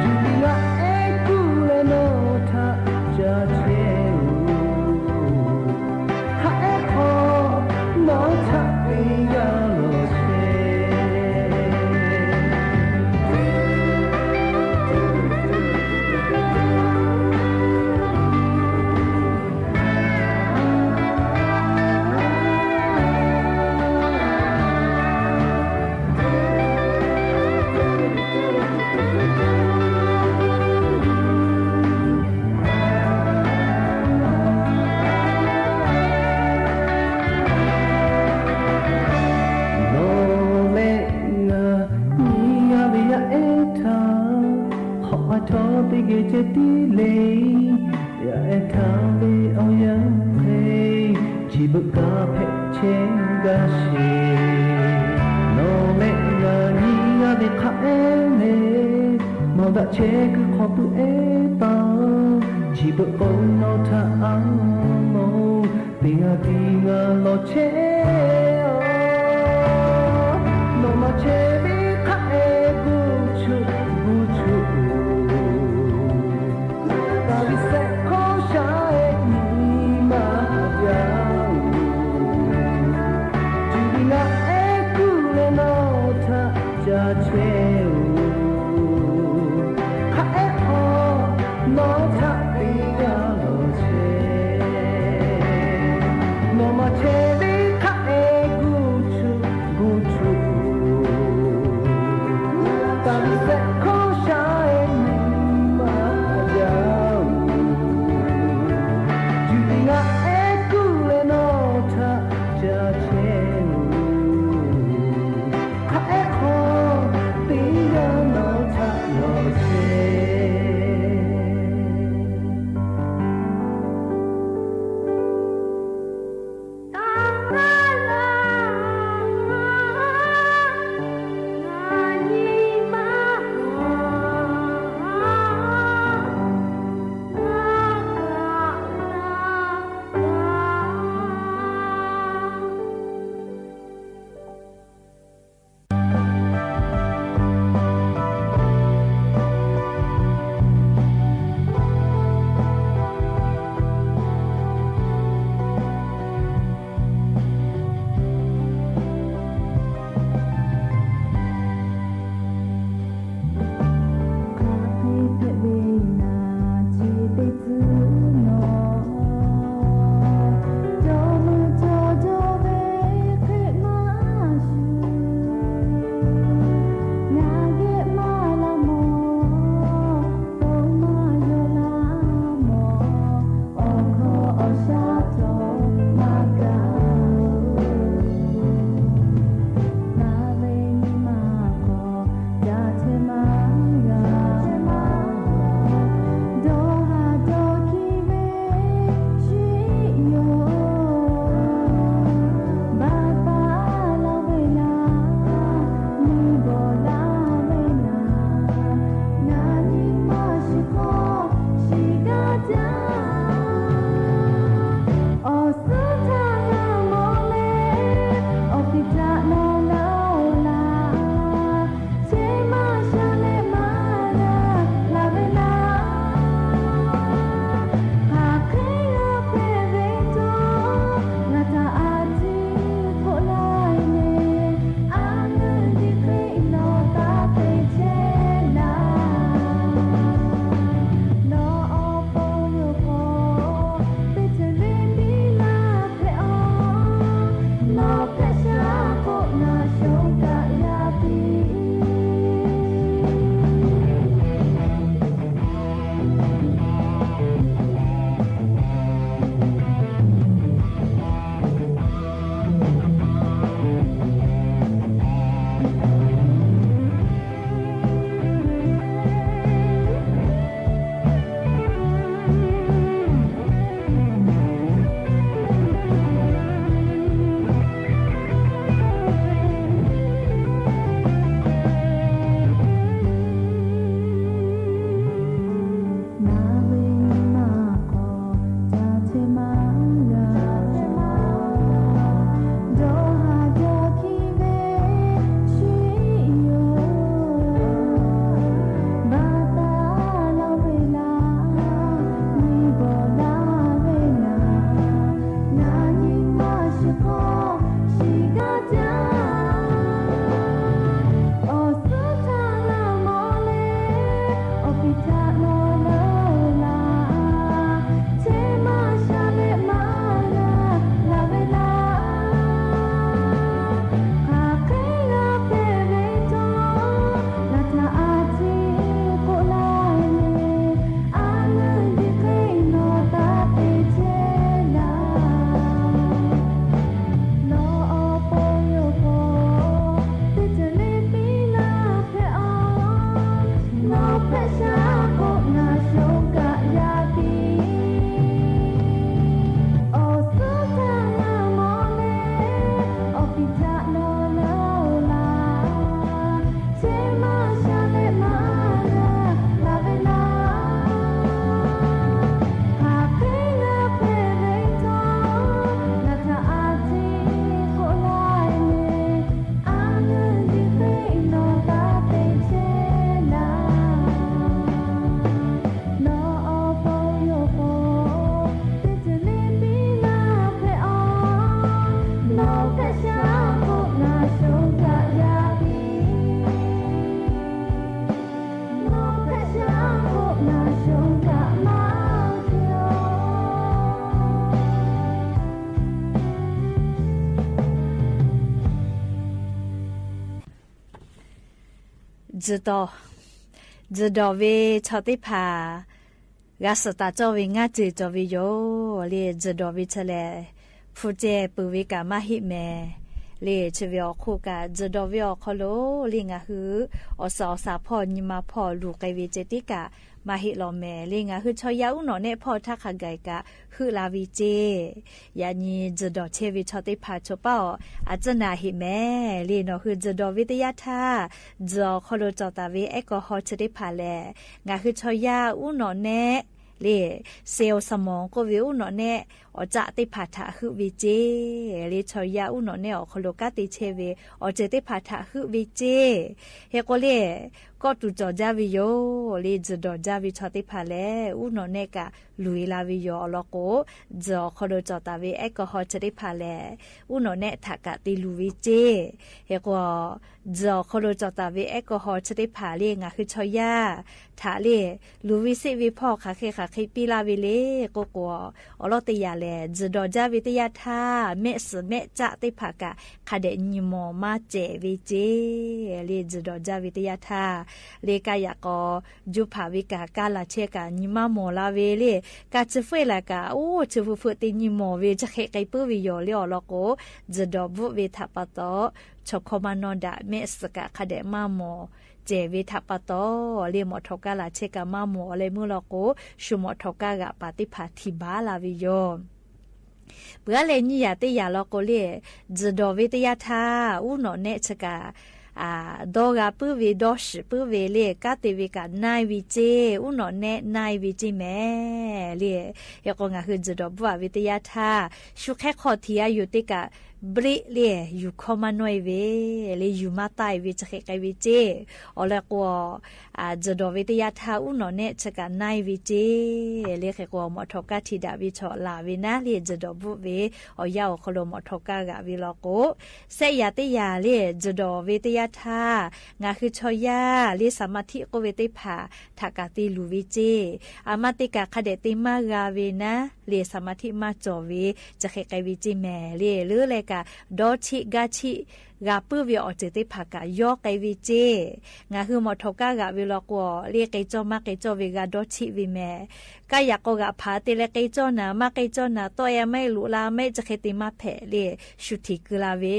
Yuˬ tiˉ ngaˬ ehˉ kuˬ leh nawˬ htaꞈ ca chehˇ-oˬ. Hk'aˬ ehˉ hk'aw nawˬ htaꞈ teˇ g'aˇ lawˬ chehˇ. Nawˬ leh ngaˬ nyi g'a ve yaˇ ehˉ htaꞈ hk'awꞈ k'ai htawˇ teˇ geh ceh tiˉ le. Yaˇ ehˉ htaˇ ve awˬ yanˇ hk'e chi beuꞈ kaˆ hpehꞈ chehˇ gaˇ sheˍ. Nawˬ leh ngaˬ nyi g'a ve hk'aˬ ehˉ lehˬ, mawˬ daꞈ chehˇ kuiˬ hk'aw pui ehˉ paˍ, chi beuꞈ k'o nawˬ htaꞈ a moˍ teˇ g'aˇ tiˉ g'a lawˬ chehˇ-oˬ. Nawˬ maˇ chehˇ ve hk'aˬ ehˉ gu chuˆ gu chuˆ-oˬ, taˇ ve sehꞈ hkawˇ sha ehˉ nyi ma hk'a jaˇ-oˬ. Yuˬ tiˉ ngaˬ ehˉ kuˬ leh nawˬ htaꞈ ca chehˇ-oˬ. Hk'aˬ ehˉ hk'aw nawˬ htaꞈ teˇ g'aˇ lawˬ chehˇ. Nawˬ maˇ chehˇ ve hk'aˬ ehˉ gu chuˆ gu chuˆ-oˬ, taˇ ve sehꞈ hkawˇ sha ehˉ nyi ma hk'a jaˇ-oˬ. Yuˬ tiˉ ngaˬ ehˉ kuˬ leh nawˬ htaꞈ ca chehˇ-oˬ. Hk'aˬ ehˉ hk'aw teˇ Tzuhˬ tawˍ, tzuhˬ dawˬ ve chaw teˇ hpaˍ g'a suhˍ taˍ cawˇ ve ngaˇ ceuˬ cawˬ ve yoˬ le. Tzuhˬ dawˬ ve chi lehˬ, hpu ceh peuˬ ve kaꞈ maˇ heˆ mehˍ le. Chi ve awˬ hk'oˆ kaꞈ, tzuhˬ dawˬ ve awˬ hk'aw lo le ngaˬ hui awˬ suhˍ awˬ shaˍ hpawˇ nyi ma hpawˇ luˬ k'ai ve ceh tiˉ kaꞈ maˇ heˆ law mehˍ le. Ngaˬ hui chaw yaˇ uˉ nawꞈ nehˆ hpawˇ htaˇ hk'a gaˬ kaꞈ heuˆ la ve ceˇ. Yaꞈ nyi tzuhˬ dawˬ chehˇ ve chaw teˇ hpaˍ chaw paˉ awˬ a tcuhˉ na heꞈ mehˍ le. Nawˬ hui tzuhˬ dawˬ ve teˇ yanˇ htaˇ, tzuhˬ awˬ hk'aw lo cawˬ taˍ ve แอลกอฮอล์ chi teˇ hpaˍ lehˬ, ngaˬ hui chaw yaˇ uˉ nawꞈ nehˆ le เซลล์สมอง k'oˆ ve uˉ nawꞈ nehˆ awˬ caˆ teˇ hpaˍ htaꞈ heuˆ ve ceˇ le. Chaw yaˇ uˉ nawꞈ nehˆ awˬ hk'aw lo kanˉ te chehˇ ve awˬ ceuˬ teˇ hpaˍ htaꞈ heuˆ ve ceˇ. Hk'e k'o le, kawˆ tuˬ cawˬ jaˇ ve yoˬ le. Tzuhˬ dawˬ jaˇ ve chaw teˇ hpaˍ lehˬ, uˉ nawꞈ nehˆ kaꞈ luˬ e la ve yoˬ. Awˬ lawn k'o, tzuhˬ awˬ hk'aw lo cawˬ taˍ ve แอลกอฮอล์ chi teˇ hpaˍ lehˬ, uˉ nawꞈ nehˆ htaꞈ kaꞈ te luˬ ve ceˇ. Hk'e k'o, tzuhˬ awˬ hk'aw lo cawˬ taˍ ve แอลกอฮอล์ chi teˇ hpaˍ le ngaˬ hui chaw yaˇ htaꞈ le luˬ ve seˆ ve hpawˇ hk'aˬ hk'e hk'aˬ hk'e piˇ laˇ ve le k'oˆ k'o, awˬ lawn teˇ yanˇ lehˬ, tzuhˬ dawˬ jaˇ ve teˇ yanˇ htaˇ, mehˆ suhˍ mehˆ caˆ teˇ hpaˍ kaꞈ hk'a dehꞈ nyi mawˬ maˇ cehˬ ve ceˇ le. Tzuhˬ dawˬ jaˇ ve teˇ yanˇ htaˇ le, kaˇ yaꞈ k'aw juˇ hpaˍ ve kaꞈ kaˇ laˬ chehˇ kaꞈ nyi maˇ mawˬ la ve le. Ka chi hpfuhˇ laˬ kaꞈ, oˇ chi hpu hpfuhˆ te nyi mawˬ ve chi hk'e k'ai puiˉ ve yoˬ le. Awˬ lawn k'o, tzuhˬ dawˬ bvuhˆ ve htaꞈ pa taw, chaw hkawˇ maˇ nawˇ daꞈ, mehˆ suhˍ kaꞈ hk'a dehꞈ maˇ mawˬ cehˬ ve htaꞈ pa taw le, mawꞈ htawꞈ kaˇ laˬ chehˇ kaꞈ maˇ mawˬ le meuˇ law k'o, shu mawꞈ htawꞈ kaˇ g'aꞈ paˍ teˇ hpaˍ htiꞈ baˬ la ve yoˬ. Peuˬ aˉ leh nyiˇ yaꞈ teˇ yaꞈ law k'o le, tzuhˬ dawˬ ve teˇ yanˇ htaˇ uˉ nawꞈ nehˆ chi kaꞈ dawˇ g'a puiˉ ve, dawˇ shiˍ puiˉ ve le, kanˉ te ve kaꞈ na e ve ceˇ, uˉ nawꞈ nehˆ na e ve ceˇ mehˍ le. Hk'e k'o, ngaˬ hui tzuhˬ dawˬ bvuhˆ a ve teˇ yanˇ htaˇ, shu hk'ehˇ hk'aw htiꞈ a yuˬ teˇ kaꞈ break le, yuˬ hkawˇ maˇ nawˇ e ve le, yuˬ maˇ taˆ e ve chi hk'e k'ai ve ceˇ. Awˬ lawn k'o, tzuhˬ dawˬ ve teˇ yanˇ htaˇ uˉ nawꞈ nehˆ chi kaꞈ na e ve ceˇ le. Hk'e k'o, mawꞈ htawꞈ kaˇ htiꞈ daꞈ ve chaw laˬ ve naˉ le, tzuhˬ dawˬ bvuhˆ ve awˬ yanˇ awˬ hk'aw lo mawꞈ htawꞈ kaˇ g'aꞈ ve law k'o, shehˆ yaꞈ teˇ yaꞈ le, tzuhˬ dawˬ ve teˇ yanˇ htaˇ ngaˬ hui chaw yaˇ le สมาธิ k'oˆ ve teˇ hpaˍ htaꞈ kaꞈ te luˬ ve ceˇ. A ma te kaꞈ hk'a dehꞈ te maˇ g'a ve naˉ le, สมาธิ maˇ cawˬ ve chi hk'e k'ai ve ceˇ mehˍ le. Leuˉ leh kaꞈ dawˇ cheˆ gaˇ cheˆ g'a puiˉ ve awˬ ceuˬ teˇ hpaˍ kaꞈ yawˇ k'ai ve ceˇ. Ngaˬ hui mawꞈ htawꞈ kaˇ g'aꞈ ve law k'o, le k'ai cawˇ maˇ k'ai cawˇ ve g'a dawˇ cheˆ ve mehˍ. Kaˇ yaꞈ k'aw g'aꞈ hpaˍ te leh k'ai cawˇ naˍ maˇ k'ai cawˇ naˍ, tawˆ e maˇ heˆ, loꞈ la maˇ heˆ, chi hk'e te maˇ hpehꞈ le, shu htiꞈ keu la ve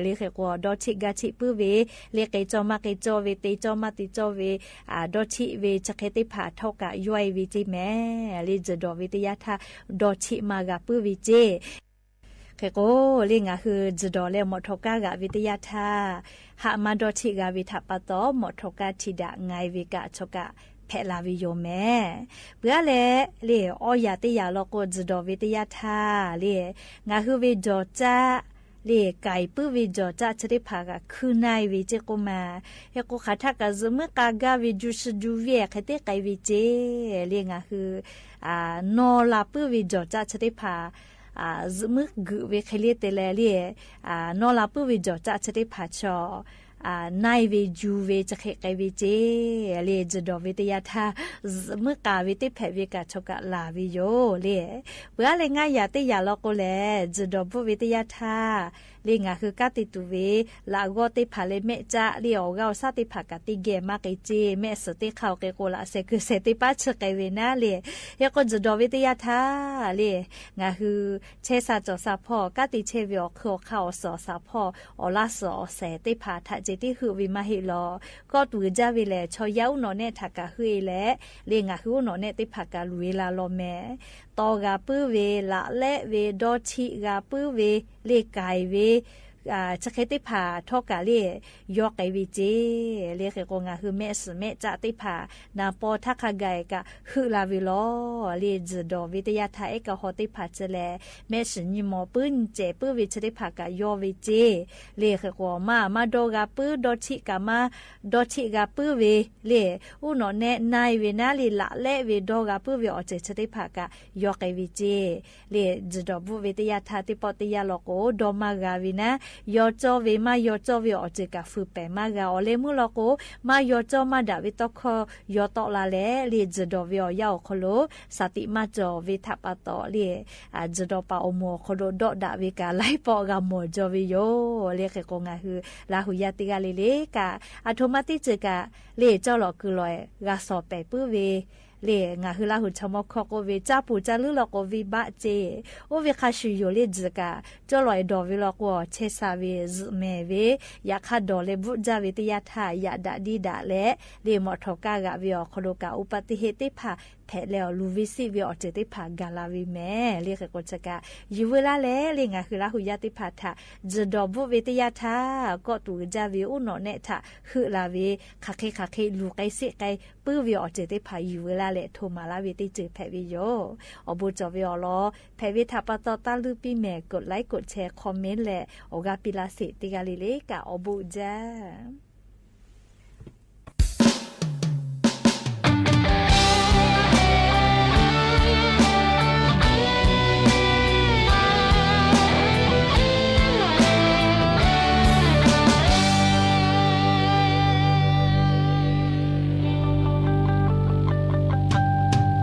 le. Hk'e k'o, dawˇ cheˆ gaˇ cheˆ puiˉ ve le, k'ai cawˇ maˇ k'ai cawˇ ve, te cawˇ maˇ te cawˇ ve, dawˇ cheˆ ve chi hk'e teˇ hpaˍ htawˇ kaꞈ yawˇ e ve ceˇ mehˍ le. Tzuhˬ dawˬ ve teˇ yanˇ htaˇ dawˇ cheˆ maˇ g'a puiˉ ve ceˇ. Hk'e k'o, le ngaˬ hui tzuhˬ dawˬ leh mawꞈ htawꞈ kaˇ g'aꞈ ve teˇ yanˇ htaˇ, haꞈ maˇ dawˇ cheˆ g'a ve htaꞈ pa taw mawꞈ htawꞈ kaˇ htiꞈ daꞈ nga e ve kaꞈ chaw kaꞈ hpehꞈ la ve yoˬ mehˍ. Peuˬ aˉ leh le, awˇ yaꞈ teˇ yaꞈ law k'o, tzuhˬ dawˬ ve teˇ yanˇ htaˇ le, ngaˬ hui ve jawˬ caˆ le, k'ai puiˉ ve jawˬ caˆ chi teˇ hpaˍ kaꞈ hkuiˇ na e ve ceˇ k'oˆ ma. Hk'e k'o, hk'aˬ htaˇ kaꞈ zuhꞈ muiˉ k'a gaˇ ve, ju shi ju ve hk'e teˇ k'ai ve ceˇ le. Ngaˬ hui nawˇ la puiˉ ve jawˬ caˆ chi teˇ hpaˍ zuhꞈ muiˉ guiꞈ ve hk'e le te leh le, nawˇ la puiˉ ve jawˬ caˆ chi teˇ hpaˍ chaw na e ve ju ve chi hk'e k'ai ve ceˇ le. Tzuhˬ dawˬ ve teˇ yanˇ htaˇ zuhꞈ muiˉ k'a ve teˇ hpehꞈ ve kaꞈ chaw kaꞈ laˬ ve yoˬ le. Peuˬ aˉ leh ngaˇ yaꞈ teˇ yaꞈ law k'o lehˬ, tzuhˬ dawˬ bvuhˆ ve teˇ yanˇ htaˇ le, ngaˬ hui kanˉ te tuˬ ve laꞈ g'awˇ teˇ hpaˍ leh mehˆ caˆ le, awˬ g'aˇ awˬ shaˉ teˇ hpaˍ kaꞈ teˇ geh maˇ k'ai ceˇ. Mehˆ suhˍ teˇ hk'aˇ awˬ hk'e k'o, laꞈ sheh keu sheh teˇ paˉ chi k'ai ve naˉ le. Hk'e k'o, tzuhˬ dawˬ ve teˇ yanˇ htaˇ le, ngaˬ hui chehˇ sha cawˬ sha hpawˇ, kanˉ te chehˇ ve awˬ hk'eun awˬ hk'aˇ awˬ suhˍ awˬ shaˍ hpawˇ awˬ laˇ suhˍ awˬ shehˍ teˇ hpaˍ htaꞈ ceh tiˉ heuˆ ve maˇ heˆ law. Kawˆ tuˬ jaˇ ve lehˬ, chaw yaˇ uˉ nawꞈ nehˆ htaꞈ kaꞈ heuˆ e leh le, ngaˬ hui uˉ nawꞈ nehˆ teˇ hpaˍ kaꞈ luˬ e la law mehˍ. Tawˇ g'a puiˉ ve, laꞈ lehˆ ve, dawˇ cheˆ g'a puiˉ ve le, k'ai ve chi hk'e teˇ hpaˍ htawˇ kaꞈ le, yawˇ k'ai ve ceˇ le. Hk'e k'o, ngaˬ hui mehˆ suhˍ mehˆ caˆ teˇ hpaˍ naˍ paw htaˇ hk'a gaˬ kaꞈ heuˆ la ve law le. Tzuhˬ dawˬ ve teˇ yanˇ htaˇ แอลกอฮอล์ teˇ hpaˍ chi lehˬ, mehˆ shiˍ nyi mawˬ puiˉ nyi cehˬ puiˉ ve chi teˇ hpaˍ kaꞈ yawˇ ve ceˇ le. Hk'e k'o, maˇ maˇ dawˇ g'a puiˉ, dawˇ cheˆ kaꞈ maˇ dawˇ cheˆ g'a puiˉ ve le, uˉ nawꞈ nehˆ na e ve naˉ le, laꞈ lehˆ ve dawˇ g'a puiˉ ve awˬ ceuˬ chi teˇ hpaˍ kaꞈ yawˇ k'ai ve ceˇ le. Tzuhˬ dawˬ bvuhˆ ve teˇ yanˇ htaˇ teˇ pawˆ teˇ yanˇ law k'o, dawˇ maˇ g'a ve naˉ Yaw cawˇ ve maˇ yaw cawˇ ve awˬ ceuˬ kaꞈ fuiˍ pehˍ maˇ g'a. Awˬ leh meuˇ law k'o, maˇ yaw cawˇ maˇ daꞈ ve tawˇ hkawˇ yaw tawˆ la leh, le tzuhˬ dawˬ ve awˬ yanˇ awˬ hk'aw lo saˍ tiꞈ maˇ cawˬ ve htaꞈ pa taw le, tzuhˬ dawˬ paˍ awˬ moˍ awˬ hk'aw lo dawˆ daꞈ ve kaꞈ laiˉ pawˆ g'a mawˬ jaw ve yoˬ. Le hk'e k'o, ngaˬ hui Laˇ huˍ yaˇ teˇ g'aˇ le le kaꞈ, aˬ htoꞈ ma teˇ ceuˬ kaꞈ le cawˇ lawꞈ kuiˬ lawꞈ g'a shawˍ pehˍ puiˉ ve le, ngaˬ hui Laˇ huˍ chaw mawˇ hkawˇ k'oˆ ve, caˇ puˍ caˇ leuˉ law k'o, venˇ baˆ ceˇ. Oˇ ve hk'a shuˍ yoˬ le, tzuhˬ kaꞈ cawˇ lawꞈ dawˬ ve law k'o, chehˇ sha ve, zuhꞈ mehˍ ve, yaꞈ hk'aˇ dawˬ leh bvuhˆ jaˇ ve teˇ yanˇ htaˇ, yaꞈ daꞈ diˇ daꞈ leh le, mawꞈ htawˍ kaˇ g'aꞈ ve awˬ hk'aw lo kaꞈ อุบัติเหตุ teˇ hpaˍ hpehꞈ leh awˬ, luˬ ve siˆ ve awˬ ceuˬ teˇ hpaˍ gaˬ la ve mehˍ. Le hk'e k'o, chi kaꞈ yuˬ veu laˇ leh le, ngaˬ hui Laˇ huˍ yaˇ teˇ hpaˍ htaꞈ tzuhˬ dawˬ bvuhˆ ve teˇ yanˇ htaˇ, kawˆ tuˬ uiˍ jaˇ ve uˉ nawꞈ nehˆ htaꞈ heuˆ la ve, hk'aˬ hk'e hk'aˬ hk'e luˬ k'ai siˆ k'ai puiˉ ve awˬ ceuˬ teˇ hpaˍ yuˬ veu laˇ leh, hto maˍ laˇ ve teˇ ceuˬ hpehꞈ ve yoˬ. Awˬ bon cawˬ ve awˬ lawn hpehꞈ ve htaꞈ pa taw, taˇ luˇ piˇ mehˍ, กดไลค์ กดแชร์ comment leh awˬ g'aˇ piˇ laˇ sheˍ. Teˇ g'aˇ le le kaꞈ awˬ bon jaˇ.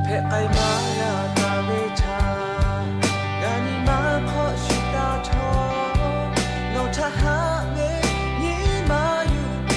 Hpehꞈ k'ai maˇ g'a taˍ ve htaꞈ, ngaˬ nyi ma hk'awꞈ shuˍ taˍ htawˇ, nawˬ htaꞈ haꞈ ve nyi ma yuˬ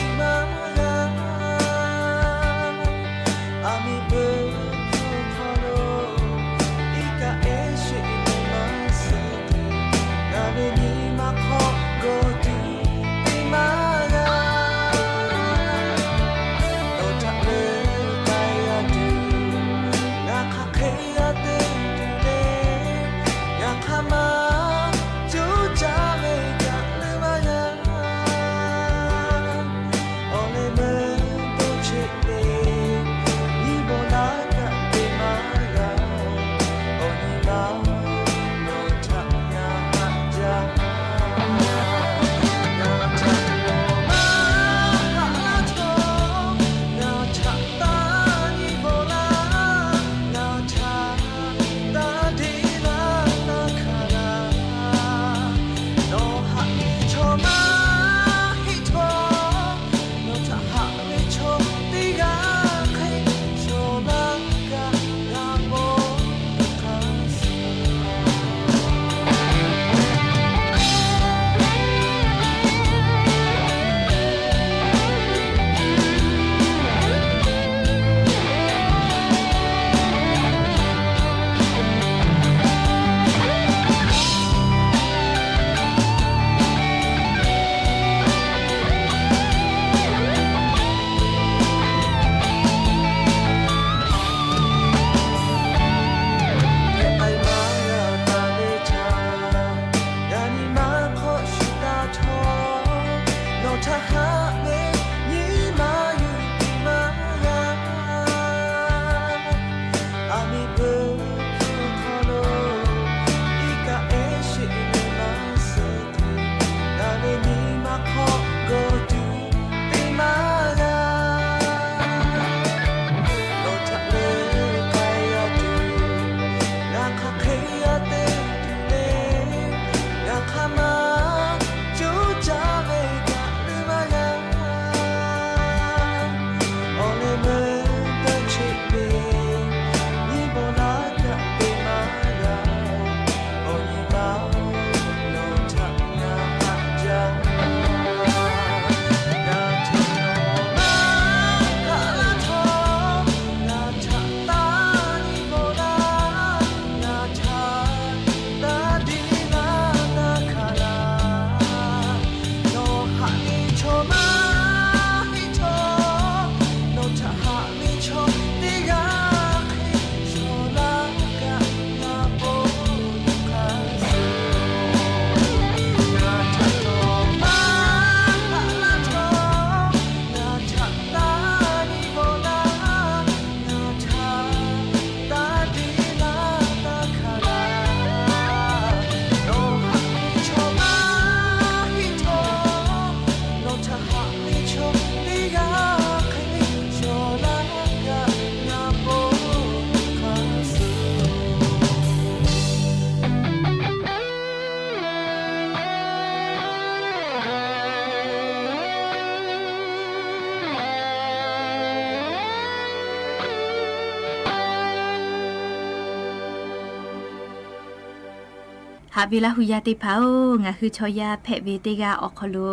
Haꞈ ve Laˇ hu yaˇ teˇ hpaˍ-oˬ, ngaˬ hui chaw yaˇ hpehꞈ ve teˇ g'aˇ awˬ hk'aw lo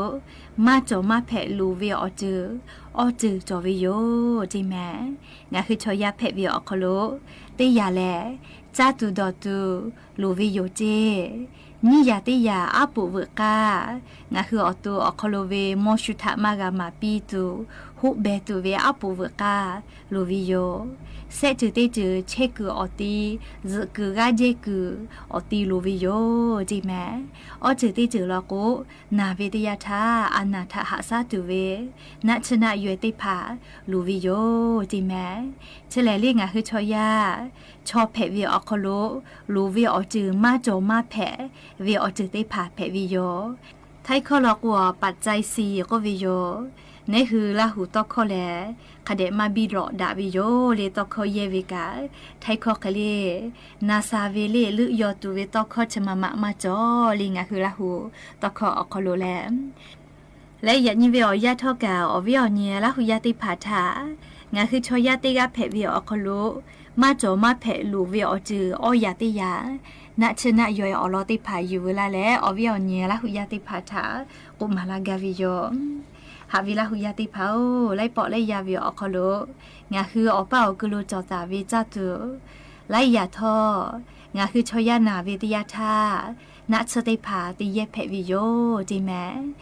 maˇ cawˬ maˇ hpehꞈ loˍ ve awˬ ceuˬ awˇ ceuˬ cawˬ ve yoˬ ceˇ mehˍ. Ngaˬ hui chaw yaˇ hpehꞈ ve awˬ hk'aw lo teˇ yanˇ lehˬ, caˇ tuˬ dawˬ tuˬ loˍ ve yoˬ ceˇ. Nyiˇ yanˇ teˇ yanˇ aˉ poꞈ veuꞈ k'aˇ, ngaˬ hui awˬ to awˬ hk'aw lo ve mawˇ shu htaꞈ maˇ g'a maˍ piˇ tuˬ, hoˆ beh tuˬ ve aˉ poꞈ veuꞈ k'aˇ loˍ ve yoˬ. Sehˆ ceuˬ teˇ ceuˬ chehˇ kuiˬ awˬ ti, zuhꞈ kuiˬ g'aˇ jehˇ kuiˬ awˬ ti loˍ ve yoˬ ceˇ mehˍ. Awˇ ceuˬ teˇ ceuˬ law k'o, naˬ ve teˇ yanˇ htaˇ a naˬ htaꞈ haꞈ shaˉ tuˬ ve naˆ tsuhˇ naˆ yaw-e teˇ hpaˍ loˍ ve yoˬ ceˇ mehˍ. Chi lehˬ le ngaˬ hui chaw yaˇ chaw hpehꞈ ve awˬ hk'aw lo loˍ ve awˬ ceuˬ maˇ cawˬ maˇ hpehꞈ ve awˬ ceuˬ teˇ hpaˍ hpehꞈ ve yoˬ. Htaiˇ hkawˇ law k'o, ปัจจัยสี่ k'oˆ ve yoˬ. Neˇ hui Laˇ hu tawˇ hkawˇ lehˬ, hk'a dehꞈ maˇ biˇ lawꞈ daꞈ ve yoˬ le tawˇ hkawˇ yehˇ ve kaꞈ, Htaiˇ hkawˇ hk'e le, naˬ saˍ ve le leuˆ yaw tuˬ ve tawˇ hkawˇ chi ma ma maˇ cawˬ le ngaˬ hui Laˇ hu tawˇ hkawˇ awˬ hk'aw lo lehˬ. Leh yaꞈ nyi ve awˬ yanˇ htawˇ kaꞈ awˬ viˉ awˬ nyi Laˇ hu yaˇ teˇ hpaˍ htaꞈ, ngaˬ hui chaw yaˇ teˇ g'aˇ hpehꞈ ve awˬ hk'aw lo maˇ cawˬ maˇ hpehꞈ loˍ ve awˬ ceuˬ awˇ yanˇ teˇ yanˇ, naˆ tsuhˇ naˆ yaw-e awˬ lawn teˇ hpaˍ yuˬ veu laˇ leh, awˬ viˉ awˬ nyi Laˇ hu yaˇ teˇ hpaˍ htaꞈ k'oˆ maˍ laˇ gaˇ ve yoˬ. Haꞈ ve Laˇ hu yaˇ teˇ hpaˍ-oˬ, laiˉ pawˆ laiˉ yaˇ ve awˬ hk'aw lo ngaˬ hui awˬ paˇ awˬ ku lo cawˬ taˍ ve caˇ tuˬ, laiˉ yaꞈ htawˇ ngaˬ hui chaw yaˇ naˬ ve teˇ yanˇ htaˇ, naˆ tsuhˇ teˇ hpaˍ te yehˇ hpehꞈ ve yoˬ ceˇ mehˍ.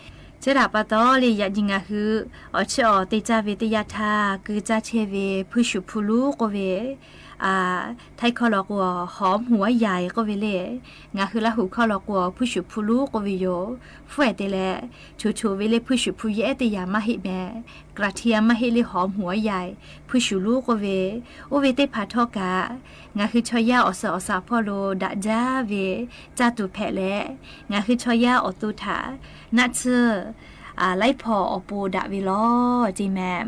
Chi htaꞈ pa taw le yaꞈ nyi ngaˬ hui awˬ chiˇ awˬ te caˇ ve teˇ yanˇ htaˇ, ku caˇ chehˇ ve hpuiˇ shuˍ hpu luˉ k'oˆ ve, Htaiˇ hkawˇ law k'o, หอมหัวใหญ่ k'oˆ ve le. Ngaˬ hui Laˇ hu hkawˇ law k'o, hpuiˇ shuˍ hpu luˉ k'oˆ ve yoˬ. Hpfuhˇ ehˍ te leh, choˬ choˬ ve le hpuiˇ shuˍ hpu yehˉ teˇ yanˇ maˇ heˆ mehˍ. กระเทียม maˇ heˆ le หอมหัวใหญ่, hpuiˇ shuˍ luˉ k'oˆ ve, oˇ ve teˇ hpaˍ htawˇ kaꞈ, ngaˬ hui chaw yaˇ awˬ suhˍ awˬ shaˍ hpawˇ lo daꞈ jaˇ ve caˇ tuˬ hpehꞈ leh, ngaˬ hui chaw yaˇ awˬ to htaꞈ naˆ tsuhˇ laiˉ hpaw awˬ pon daꞈ ve law ceˇ mehˍ.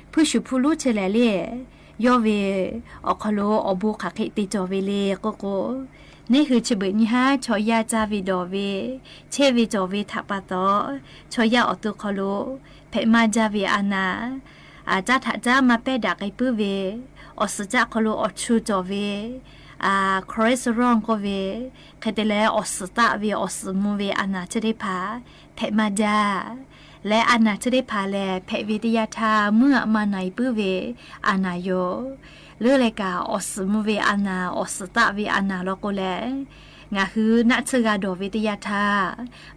Hpuiˇ shuˍ hpu luˉ chi lehˬ le, yawˇ ve awˬ hk'aw lo awˬ bon hk'aˬ hk'e te cawˬ ve le k'oˆ k'o, neˇ hui chi beuꞈ nyi haˉ chaw yaˇ caˇ ve dawˬ ve, chehˇ ve cawˬ ve htaꞈ pa taw, chaw yaˇ awˬ to hk'aw lo hpehꞈ maˇ jaˇ ve a naˍ, caˇ htaꞈ caˇ maˇ pehˇ daꞈ k'ai puiˉ ve, awˬ suhˍ caˆ hk'aw lo awˬ chu cawˬ ve, cholesterol k'oˆ ve, hk'e te leh awˬ suhˍ taˆ ve awˬ suhˍ mvuh ve a naˍ chi teˇ hpaˍ hpehꞈ maˇ jaˇ. Leh a naˍ chi teˇ hpaˍ lehˬ hpehꞈ ve teˇ yanˇ htaˇ meuˇ aꞈ maˇ na e puiˉ ve a naˍ yoˬ. Leuˉ leh kaꞈ awˬ suhˍ mvuh ve a naˍ, awˬ suhˍ taˆ ve a naˍ law k'o lehˬ, ngaˬ hui naˆ tsuhˇ g'a dawˬ ve teˇ yanˇ htaˇ,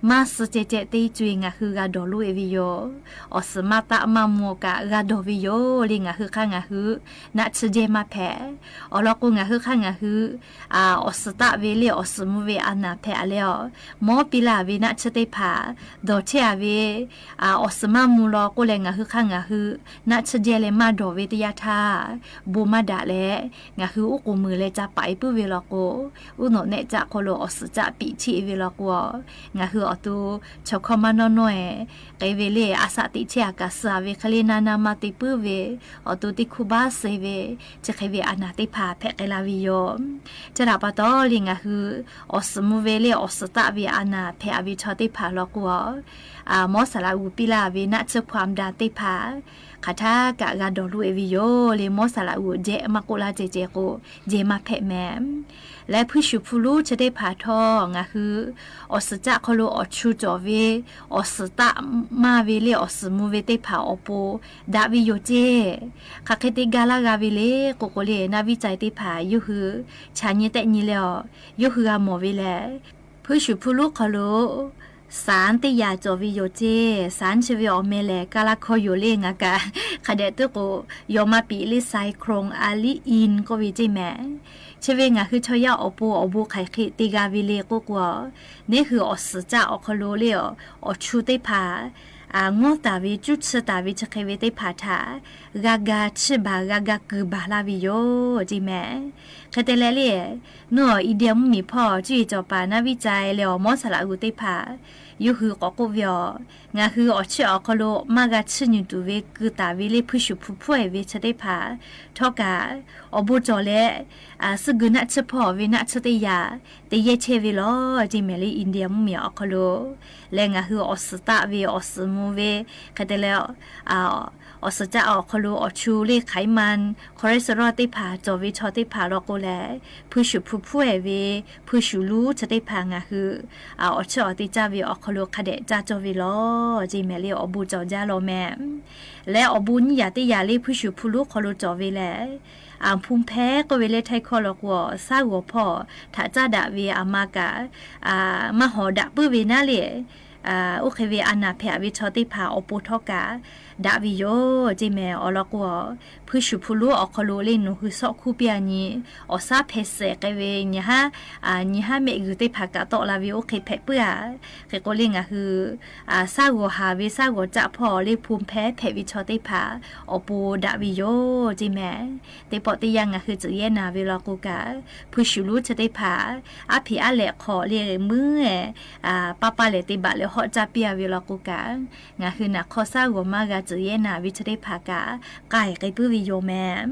maˇ suh ceh ceh teˇ co-e ngaˬ hui g'a dawˬ loˇ e ve yoˬ. Awˬ suhˍ maˇ taˆ maˇ mvuh kaꞈ g'a dawˬ ve yoˬ le ngaˬ hui hk'aˇ ngaˬ hui naˆ tsuhˇ jehˇ maˇ hpehꞈ. Awˬ lawn k'o ngaˬ hui hk'aˇ ngaˬ hui awˬ suhˍ taˆ ve le awˬ suhˍ mvuh ve a naˍ hpehꞈ a leh a, mawˉ piˇ laˇ ve naˆ tsuhˇ teˇ hpaˍ dawˬ chehˇ a ve, awˬ suhˍ maˇ mvuh law k'oˆ leh ngaˬ hui hk'aˇ ngaˬ hui naˆ tsuhˇ jehˇ leh maˇ dawˬ ve teˇ yanˇ htaˇ, bon maˇ daꞈ leh ngaˬ hui uˉ k'oˍ meuˍ leh ca paˍ e puiˉ ve law k'o, uˉ nawꞈ nehˆ caˆ hk'aw lo awˬ suhˍ caˆ piꞈ cheˆ e ve law k'o, ngaˬ hui awˬ to chaw hkawˇ maˇ nawˇ nawˇ e k'ai ve le a shaꞈ teꞈ chehˇ a kaꞈ suh a ve hk'e le naˇ naˇ maˇ te puiˉ ve, awˬ to teˇ hkuˇ baˆ suh ve, chi hk'e ve a naˍ teˇ hpaˍ hpehꞈ k'ai la ve yoˬ. Chi htaꞈ pa taw le ngaˬ hui awˬ suhˍ mvuh ve le awˬ suhˍ taˆ ve a naˍ hpehꞈ a ve chaw teˇ hpaˍ law k'o, mawˉ saˍ laꞈ g'uˬ piˇ laˇ ve naˆ tsuhˇ hpaw a da teˇ hpaˍ hk'aˬ htaˇ kaꞈ g'a dawˬ loˇ e ve yoˬ le. Mawˉ saˍ laꞈ g'uˬ jehˇ maˇ k'oˆ laˇ ceh ceh k'o, jehˇ maˇ hpehꞈ mehˍ. Leh hpuiˇ shuˍ hpu luˉ chi teˇ hpaˍ htawˇ ngaˬ hui awˬ suhˍ caˆ hk'aw lo awˬ chu cawˬ ve, awˬ suhˍ taˆ maˇ ve le awˬ suhˍ mvuh ve teˇ hpaˍ awˬ pon daꞈ ve yoˬ ceˇ. Hk'aˬ hk'e te gaˇ laˇ g'a ve le k'oˆ k'o le, naˆ viˉ cai teˇ hpaˍ yawˇ hui chaꞈ nyi tehˆ nyi leh a, yawˇ hui g'a mawˬ ve lehˬ, hpuiˇ shuˍ hpu luˉ hk'aw lo สาร teˇ yanˇ cawˬ ve yoˬ ceˇ. สาร chi ve awˬ meh lehˬ kaˇ laˇ hkawˇ yoˬ le ngaˬ kaꞈ hk'a dehꞈ tuˉ k'o, yaw maˇ piꞈ le. Cycloamylene k'oˆ ve ceˇ mehˍ. Chi ve ngaˬ hui chaw yaˇ awˬ pon awˬ bon hk'aˬ hk'e te g'a ve le k'oˆ k'o, neˇ hui awˬ suhˍ caˆ awˬ hk'aw lo le awˬ chu teˇ hpaˍ ngawˉ taˍ ve, cuˇ chi taˍ ve chi hk'e ve teˇ hpaˍ htaꞈ g'a ga chiˇ baˬ g'a ga kuiˬ baˬ laˇ ve yoˬ ceˇ mehˍ. Hk'e te leh le, nuˇ awˬ India mvuhˇmiˬ hpawˇ cuˇ yiˍ cawˬ paˍ naˆ viˉ cai leh awˬ mawˉ saˍ laꞈ g'uˬ teˇ hpaˍ Yawˇ hui k'awꞈ k'oˆ ve yoˬ. Ngaˬ hui awˬ chiˇ awˬ hk'aw lo maˇ g'a chiˇ nyi tuˬ ve keu taˍ ve le hpuiˇ shuˍ hpu hpfuhˇ-ehˍ ve chi teˇ hpaˍ htawˇ kaꞈ, awˬ bon cawˬ leh suhˆ geu naˆ tsuhˇ hpawˇ ve naˆ tsuhˇ teˇ yaꞈ te yehˇ chehˇ ve lawˬ ceˇ mehˍ le. India mvuhˇmiˬ awˬ hk'aw lo leh ngaˬ hui awˬ suhˍ taˆ ve awˬ suhˍ mvuh ve hk'e te leh, awˬ suhˍ caˆ awˬ hk'aw lo awˬ chu le hk'aˬ iˉ ma cholesterol teˇ hpaˍ cawˬ ve chaw teˇ hpaˍ law k'o leh, hpuiˇ shuˍ hpu hpfuhˇ-ehˍ ve hpuiˇ shuˍ luˉ chi teˇ hpaˍ ngaˬ hui awˬ chiˇ awˬ te caˇ ve awˬ hk'aw lo hk'a dehꞈ caˇ cawˇ ve lawˬ ceˇ mehˍ le. Awˬ bon cawˬ jaˇ law mehˍ. Leh awˬ bon nyiˇ yaꞈ teˇ yaꞈ le hpuiˇ shuˍ hpu luˉ hk'aw lo cawˬ ve lehˬ, hpu hpehˇ k'oˆ ve le htaiˇ hkawˇ law k'o, saˉ g'awˬ hpawˇ htaꞈ caˇ daꞈ ve aˬ ma kaꞈ maˇ hawˍ daꞈ puiˉ ve naˉ le. Oˇ hk'e ve a naˍ hpehꞈ ve chaw teˇ hpaˍ awˬ pon htawˇ kaꞈ daꞈ ve yoˬ ceˇ mehˍ. Awˬ lawn k'o, hpuiˇ shuˍ hpu luˉ awˬ hk'aw lo le nawˬ hui sawˆ hkuˇ piˇ-a nyi, awˬ saˉ hpehꞈ shehˍ k'ai ve nyi haˉ nyi haˉ mehˆ g'uiˬ teˇ hpaˍ kaꞈ tawˆ la ve oˇ hk'e hpehꞈ puiˉ-a. Hk'e k'o le ngaˬ hui saˉ g'awˬ haˍ ve saˉ g'awˬ caˆ hpawˇ le hpu hpehˇ hpehꞈ ve chaw teˇ hpaˍ awˬ pon daꞈ ve yoˬ ceˇ mehˍ. Teˇ pawˆ teˇ yanˇ ngaˬ hui tcuhꞈ yehˇ naˍ ve law k'o kaꞈ, hpuiˇ shuˍ luˉ chi teˇ hpaˍ aˉ hpeꞈ aˉ lehꞈ hk'awꞈ le muiˉ-ehˍ paˇ paˇ lehˬ te baꞈ leh hawˆ caˇ piˇ-a ve law k'o kaꞈ, ngaˬ hui naˬ hk'aw saˉ g'awˬ maˇ g'a tcuhꞈ yehˇ naˍ ve chi teˇ hpaˍ kaꞈ k'ai k'ai puiˉ ve yoˬ mehˍ.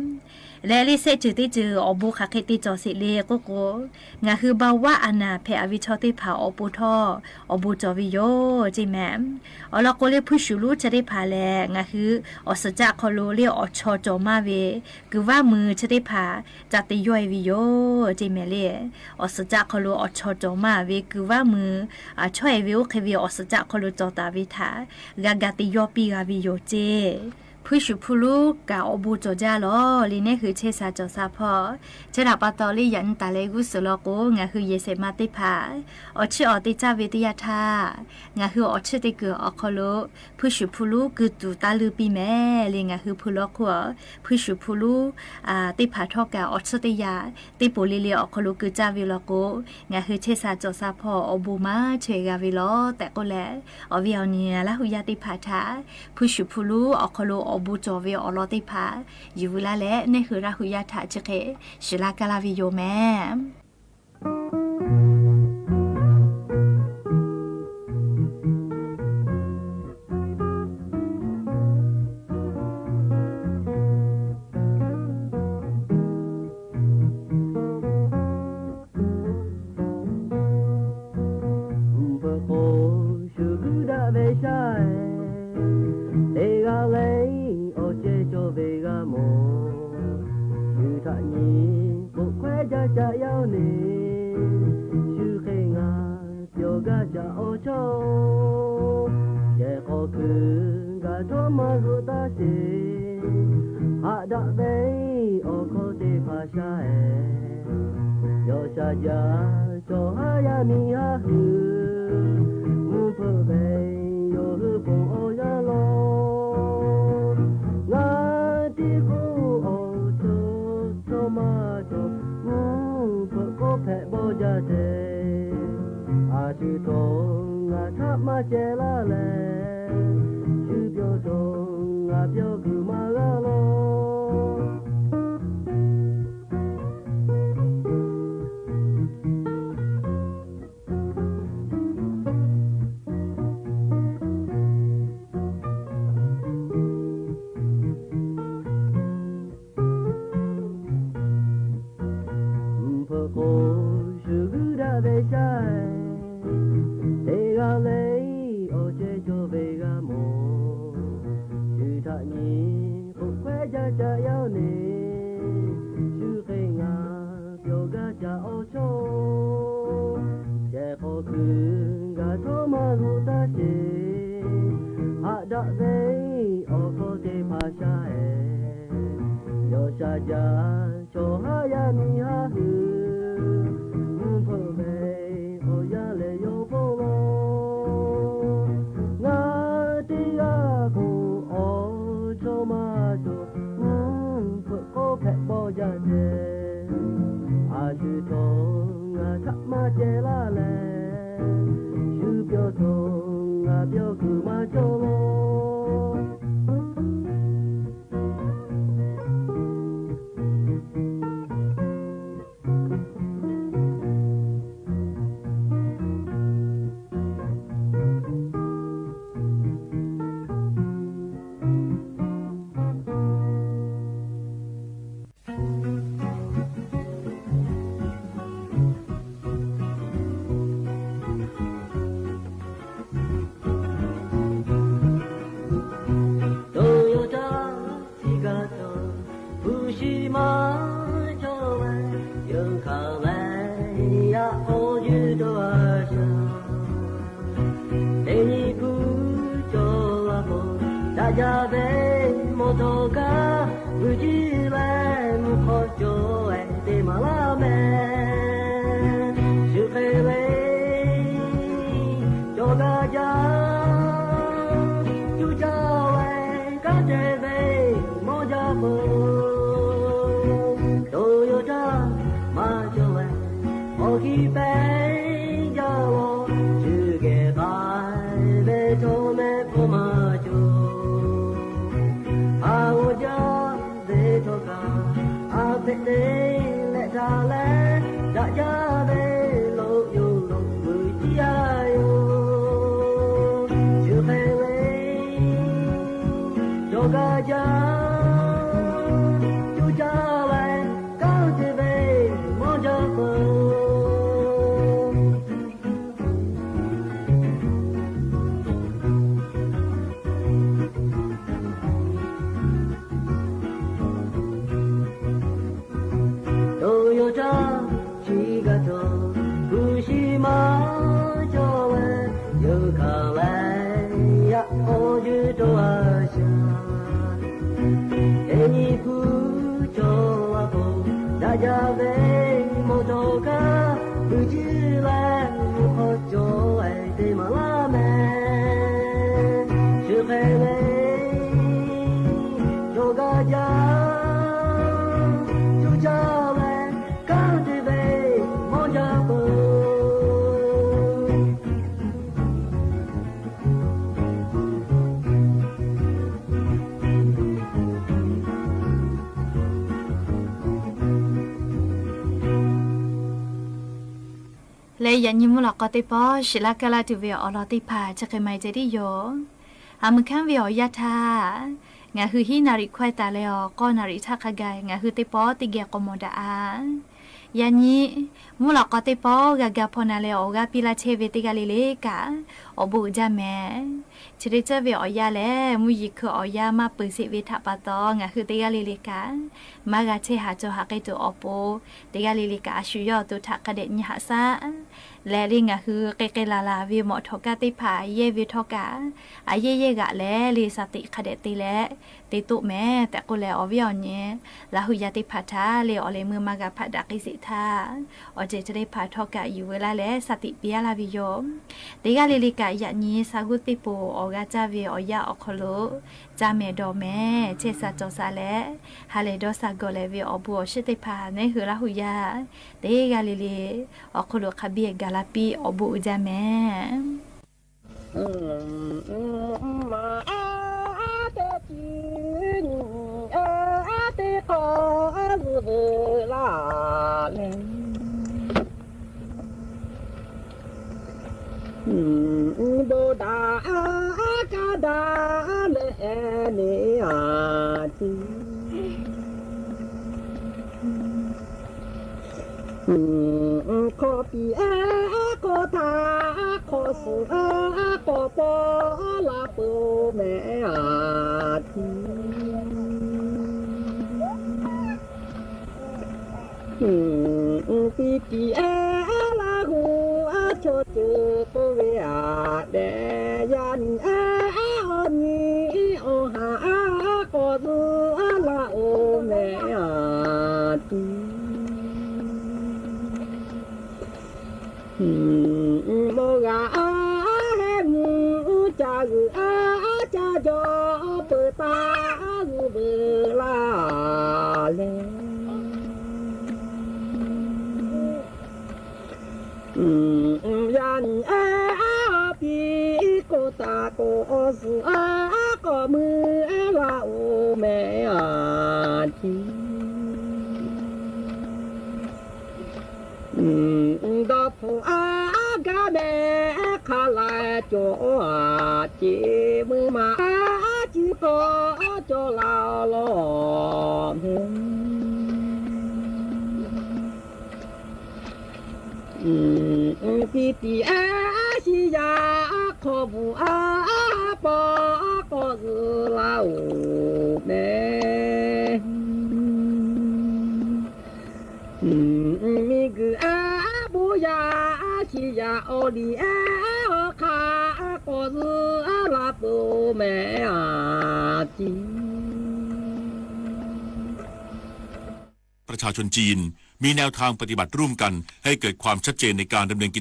Leh le sehˆ ceuˬ teˇ ceuˬ awˬ bon hk'aˬ hk'e te cawˬ sheˍ le k'oˆ k'o, ngaˬ hui ba vaˆ a naˍ hpehꞈ-a ve chaw teˇ hpaˍ awˬ pon htawˇ awˬ bon cawˬ ve yoˬ ceˇ mehˍ. Awˬ lawn k'o le hpuiˇ shuˍ luˉ chi teˇ hpaˍ lehˬ, ngaˬ hui awˬ suhˍ caˆ hk'aw lo le awˬ chaw cawˬ maˇ ve kuiˬ vaˇ mui chi teˇ hpaˍ ca te yawˇ-e ve yoˬ ceˇ mehˍ le. Awˬ suhˍ caˆ hk'aw lo awˬ chaw cawˬ maˇ ve kuiˬ vaˇ mui chaweh ve oˇ hk'e ve awˬ suhˍ caˆ hk'aw lo cawˬ taˍ ve htaꞈ g'a ga te yawˇ piˇ g'a ve yoˬ ceˇ. Hpuiˇ shuˍ hpu luˉ kaꞈ awˬ bon cawˬ jaˇ law le. Neˇ hui chehˇ sha cawˬ sha hpawˇ, chehˇ daꞈ pa taw le yaꞈ nyi taˍ leh g'uˇ suhˍ law k'o, ngaˬ hui yehˬ shehˍ ma teˇ hpaˍ awˬ chiˇ awˬ te caˇ ve teˇ yanˇ htaˇ, ngaˬ hui awˬ chiˇ teˇ kuiˬ awˬ hk'aw lo hpuiˇ shuˍ hpu luˉ keu tuˬ taˇ leuˇ piˇ mehˍ le. Ngaˬ hui hpu law k'o, hpuiˇ shuˍ hpu luˉ teˇ hpaˍ htawˇ kaꞈ awˬ chiˇ teˇ yanˇ teˇ poˍ le le awˬ hk'aw lo keu caˇ ve law k'o, ngaˬ hui chehˇ sha cawˬ sha hpawˇ awˬ bon maˇ chaweh g'a ve law tehꞈ k'oˆ leh, awˬ viˉ awˬ nyi Laˇ huˍ yaˇ teˇ hpaˍ htaꞈ hpuiˇ shuˍ hpu luˉ awˬ hk'aw lo awˬ bon cawˬ ve awˬ lawn teˇ hpaˍ yuˬ veu laˇ leh, neˇ hui Laˇ huˍ yaˇ htaꞈ chi hk'e shiˍ laˇ kaˇ laˇ ve yoˬ mehˍ. Mvuhˇ hpeuꞈ k'o, shu guˇ daꞈ ve shaˉ-ehˍ, teˇ g'aˇ le awˬ cehˇ cawˬ ve g'a mawˬ. Shu htaꞈ nyi k'oˆ hkawehˉ jaˇ caꞈ yaˇ-oˬ ne, shu hk'e ngaˬ pyawˬ gaˇ caꞈ awˬ chawˇ-oˬ, cehˬ hk'aw kuiˬ gaˬ htawˇ maˇ zuhꞈ taˇ sheˍ. Haꞈ daꞈ ve awˬ hkawˇ teˇ hpaˍ shaˉ-ehˍ, yawˇ sha jaˇ cawˬ haˉ yaˇ miˇ haˉ hui, mvuhˇ hpeuꞈ ve yawˇ hui ponˬ awˬ yanˇ law. Ngaˬ tiˉ k'oˆ awˬ cawˇ cawˇ maˇ cawˬ, mvuhˇ hpeuꞈ k'oˆ hpehꞈ bawˇ jaˇ ceˇ. A shu htawˇ ngaˬ htaꞈ maˇ ceh laˇ leh, shu pyawˇ htawˇ ngaˬ pyawˇ kuiˬ maˇ g'a law. Mvuhˇ hpeuꞈ k'o, shu guˇ daꞈ ve shaˉ-ehˍ, teˇ g'aˇ le awˬ cehˇ cawˬ ve g'a mawˬ. Shu htaꞈ nyi k'oˆ hkawehˉ jaˇ caꞈ yaˇ-oˬ ne, shu hk'e ngaˬ pyawˬ gaˇ caꞈ awˬ chawˇ-oˬ, cehˬ hk'aw kuiˬ gaˬ htawˇ maˇ zuhꞈ taˇ sheˍ. Haꞈ daꞈ ve awˬ hkawˇ teˇ hpaˍ shaˉ-ehˍ, yawˇ sha jaˇ cawˬ haˉ yaˇ miˇ haˉ hui, mvuhˇ hpeuꞈ ve awˬ yanˇ lehˬ yawˇ pawˆ law. Ngaˬ teˇ g'aˇ k'o awˬ chawˇ maˇ cawˬ, mvuhˇ hpeuꞈ k'oˆ hpehꞈ bawˇ jaˇ ceˇ. A shu htawˇ ngaˬ htaꞈ maˇ ceh laˇ leh, shu pyawˇ htawˇ ngaˬ pyawˇ kuiˬ maˇ cawˇ law. ve mawˬ htawˇ kaꞈ, vuiˬ jiˇ leh mvuhˇ hk'aw cawˬ-e te maˍ laˇ mehˍ. Shu hk'e ve cawˬ gaˇ jaˇ, cuˇ caˇ leh kanˉ te ve mawˇ jaˇ peuˬ. Toˇ yaw caˇ maˇ cawˬ leh, awˬ kiˇ pehˉ jaˇ law, shu geh k'ai ve chaw mehˆ hpawˇ maˇ cawˬ. Haˍ g'awˇ jaˇ ve htawˇ kaꞈ, a hpehꞈ te leh htaˇ leh, daꞈ jaˇ ve lo yoˬ lo vuiˬ jiˇ a yoˬ. Shu hk'e ve cawˬ gaˇ jaˇ, cuˇ caˇ leh kanˉ te ve mawˇ jaˇ peuˬ. Toˇ yaw caˇ chi g'a cawˬ, kuˬ shiˍ maˇ cawˬ leh, yawˇ hkanˍ leh yaꞈ k'aw juˇ cawˬ a shaˍ. Teˇ nyi hpu cawˬ a k'o, daꞈ jaˇ ve mawˬ htawˇ kaꞈ, vuiˬ jiˇ leh mvuhˇ hk'aw cawˬ-e te maˍ laˇ mehˍ. Shu hk'e ve cawˬ gaˇ jaˇ, cuˇ caˇ leh kanˉ te ve mawˇ jaˇ peuˬ. Leh yaꞈ nyi mvuhˇ lawꞈ k'aw teˇ pawˆ shiˍ laˇ kaˇ laˇ tuˬ ve awˬ lawn teˇ hpaˍ chi hk'e maˇ ceh tiˉ yoˬ. Aˬ meuˬ hkanˉ ve awˬ yanˇ htaˇ, ngaˬ hui hiˉ naˍ riˍ hkawehˇ taˍ leh awˬ k'awˇ naˍ riˍ htaˇ hk'a gaˬ ngaˬ hui teˇ pawˆ teˇ geh k'awꞈ mawˬ daꞈ a. Yaꞈ nyi mvuhˇ lawꞈ k'aw teˇ pawˆ g'a ga hpaw na leh awˬ g'aˇ piˇ laˇ chehˇ ve teˇ g'aˇ le le kaꞈ, awˬ bon uiˍ jaˇ mehˍ. Chi teˇ ceuˬ ve awˬ yanˇ lehˬ, mvuhˇ yeˬ hkui awˬ yanˇ maˇ peuˬ sheˍ ve htaꞈ pa taw, ngaˬ hui teˇ g'aˇ le le kaꞈ maˇ g'a chehˇ haˍ cawˬ haˍ k'ai tuˬ awˬ pon, teˇ g'aˇ le le kaꞈ a shu yawˇ awˬ to htaꞈ hk'a dehꞈ nyi haꞈ shaˉ leh le, ngaˬ hui k'ai k'ai laˬ laˬ ve mawꞈ htawꞈ kaˇ teˇ hpaˍ yehˇ ve htawˇ kaꞈ, a yehˇ yehˇ g'aꞈ leh le shaˍ tiꞈ hk'a dehꞈ te leh te toˆ mehˍ tehꞈ k'oˆ leh, awˬ viˉ awˬ nyi Laˇ huˍ yaˇ teˇ hpaˍ htaꞈ le awˬ leh meuˇ maˇ g'a hpaꞈ daꞈ k'ai sheˍ htaˇ, awˬ ceuˬ chi teˇ hpaˍ htawˇ kaꞈ yuˬ veu laˇ leh shaˍ tiꞈ piˇ a laˇ ve yoˬ. Teˇ g'aˇ le le kaꞈ yaꞈ nyi sha g'uˇ teˇ poˍ awˬ g'aˇ caˇ ve awˬ yanˇ awˬ hk'aw lo, caˇ mehˍ dawˬ mehˍ, chehˇ sha cawˬ sha leh, ha lehˬ dawˇ sha gawˬ leh ve awˬ bon awˬ shiˍ teˇ hpaˍ neˉ hui Laˇ huˍ yaˇ teˇ g'aˇ le le awˬ hk'aw lo hk'a biˇ gaˬ la piˇ, awˬ bon uiˍ jaˇ mehˍ. Bon daꞈ kaˇ daꞈ leh neˇ a tiˉ, hk'aw piˇ a hk'aw htaꞈ hk'aw suhˍ a hk'aw paw laˇ peuˬ mehˍ a tiˉ. Piˇ tiꞈ a Laˇ huˍ a chaw ceuˬ k'oˆ ve aꞈ dehꞈ, yaˇ nyi a awˬ nyi awˬ haˍ a k'awꞈ zuhˆ a laˇ oˬ mehˍ a tiˉ. Mawˇ g'a a hehˉ mvuh ca g'uiˬ a caˇ jaw peuˬ taˍ g'uiˬ veuꞈ laˇ leh, yaˇ nyi a piˇ k'o taˍ k'o awˬ suhˍ a k'awꞈ mui a laˇ oˬ mehˍ a tiˉ. Dawˇ hpfuhˆ a gaˇ mehˍ hk'a laiˬ cawˬ a ceˬ, mui ma a ciˉ k'awꞈ cawˬ la lawˬ mehˍ. Piˇ tiꞈ a shiˍ yaˇ hk'aw bvuhꞈ a paw k'awꞈ zuhˆ laˇ oˬ mehˍ. Miˬguiˬ a bon yaˇ a shiˍ yaˇ awˬ liˇ a awˬ hk'aˇ k'awꞈ zuhˆ a laˇ peuˬ mehˍ a ประชาชนจีนมีแนวทางปฏิบัติร่วมกันให้เกิดความชัดเจนในการดำเนินกิจ